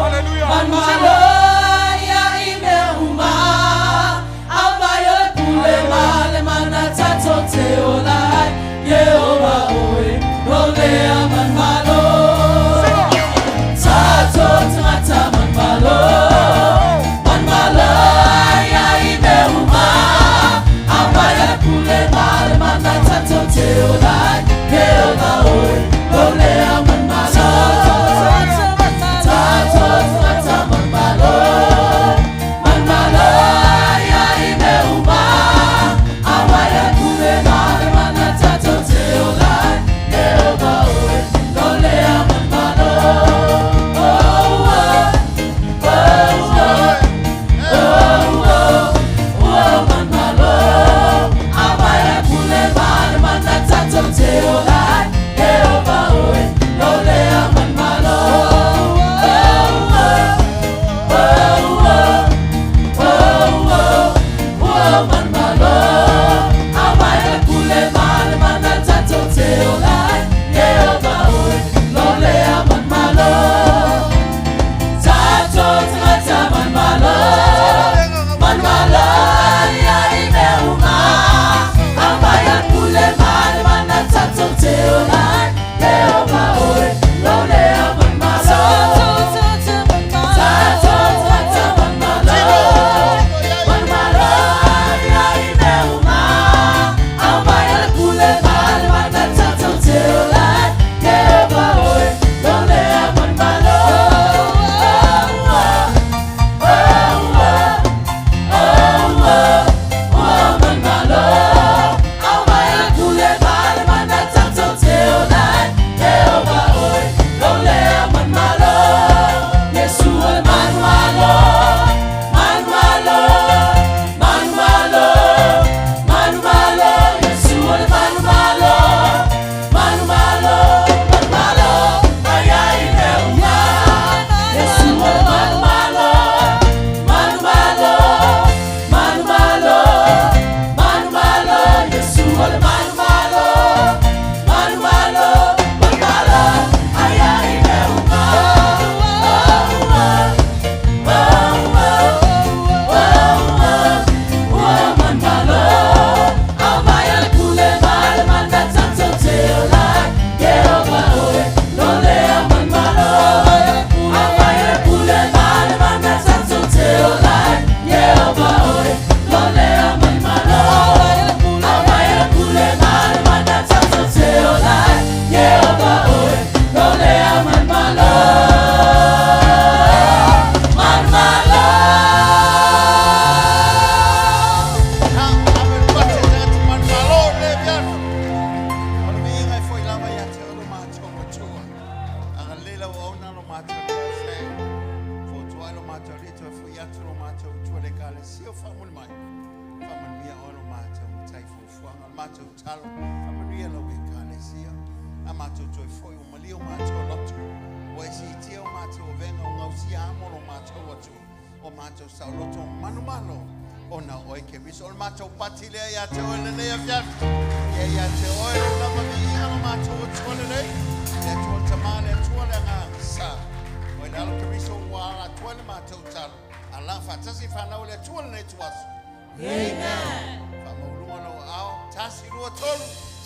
Hallelujah. Manumalo ia i mea uma. Aumai o le pule ma le mana.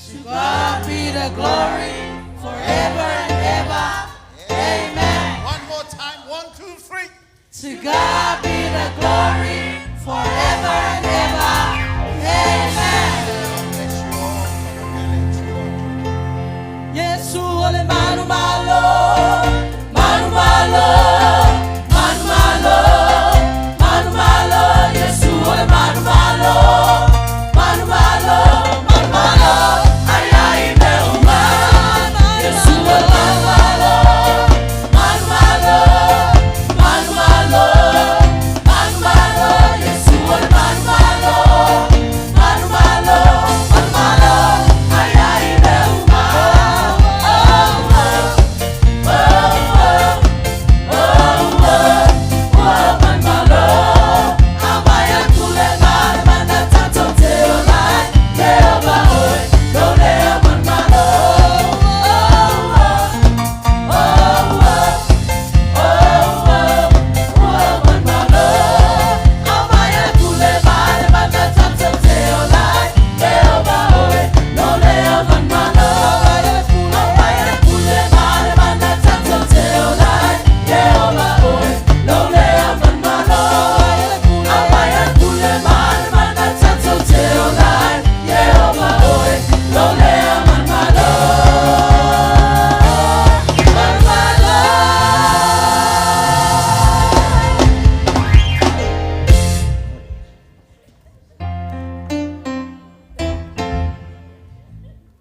To God be the glory forever and ever. Amen. One more time. 1, 2, 3. To God be the glory forever and ever.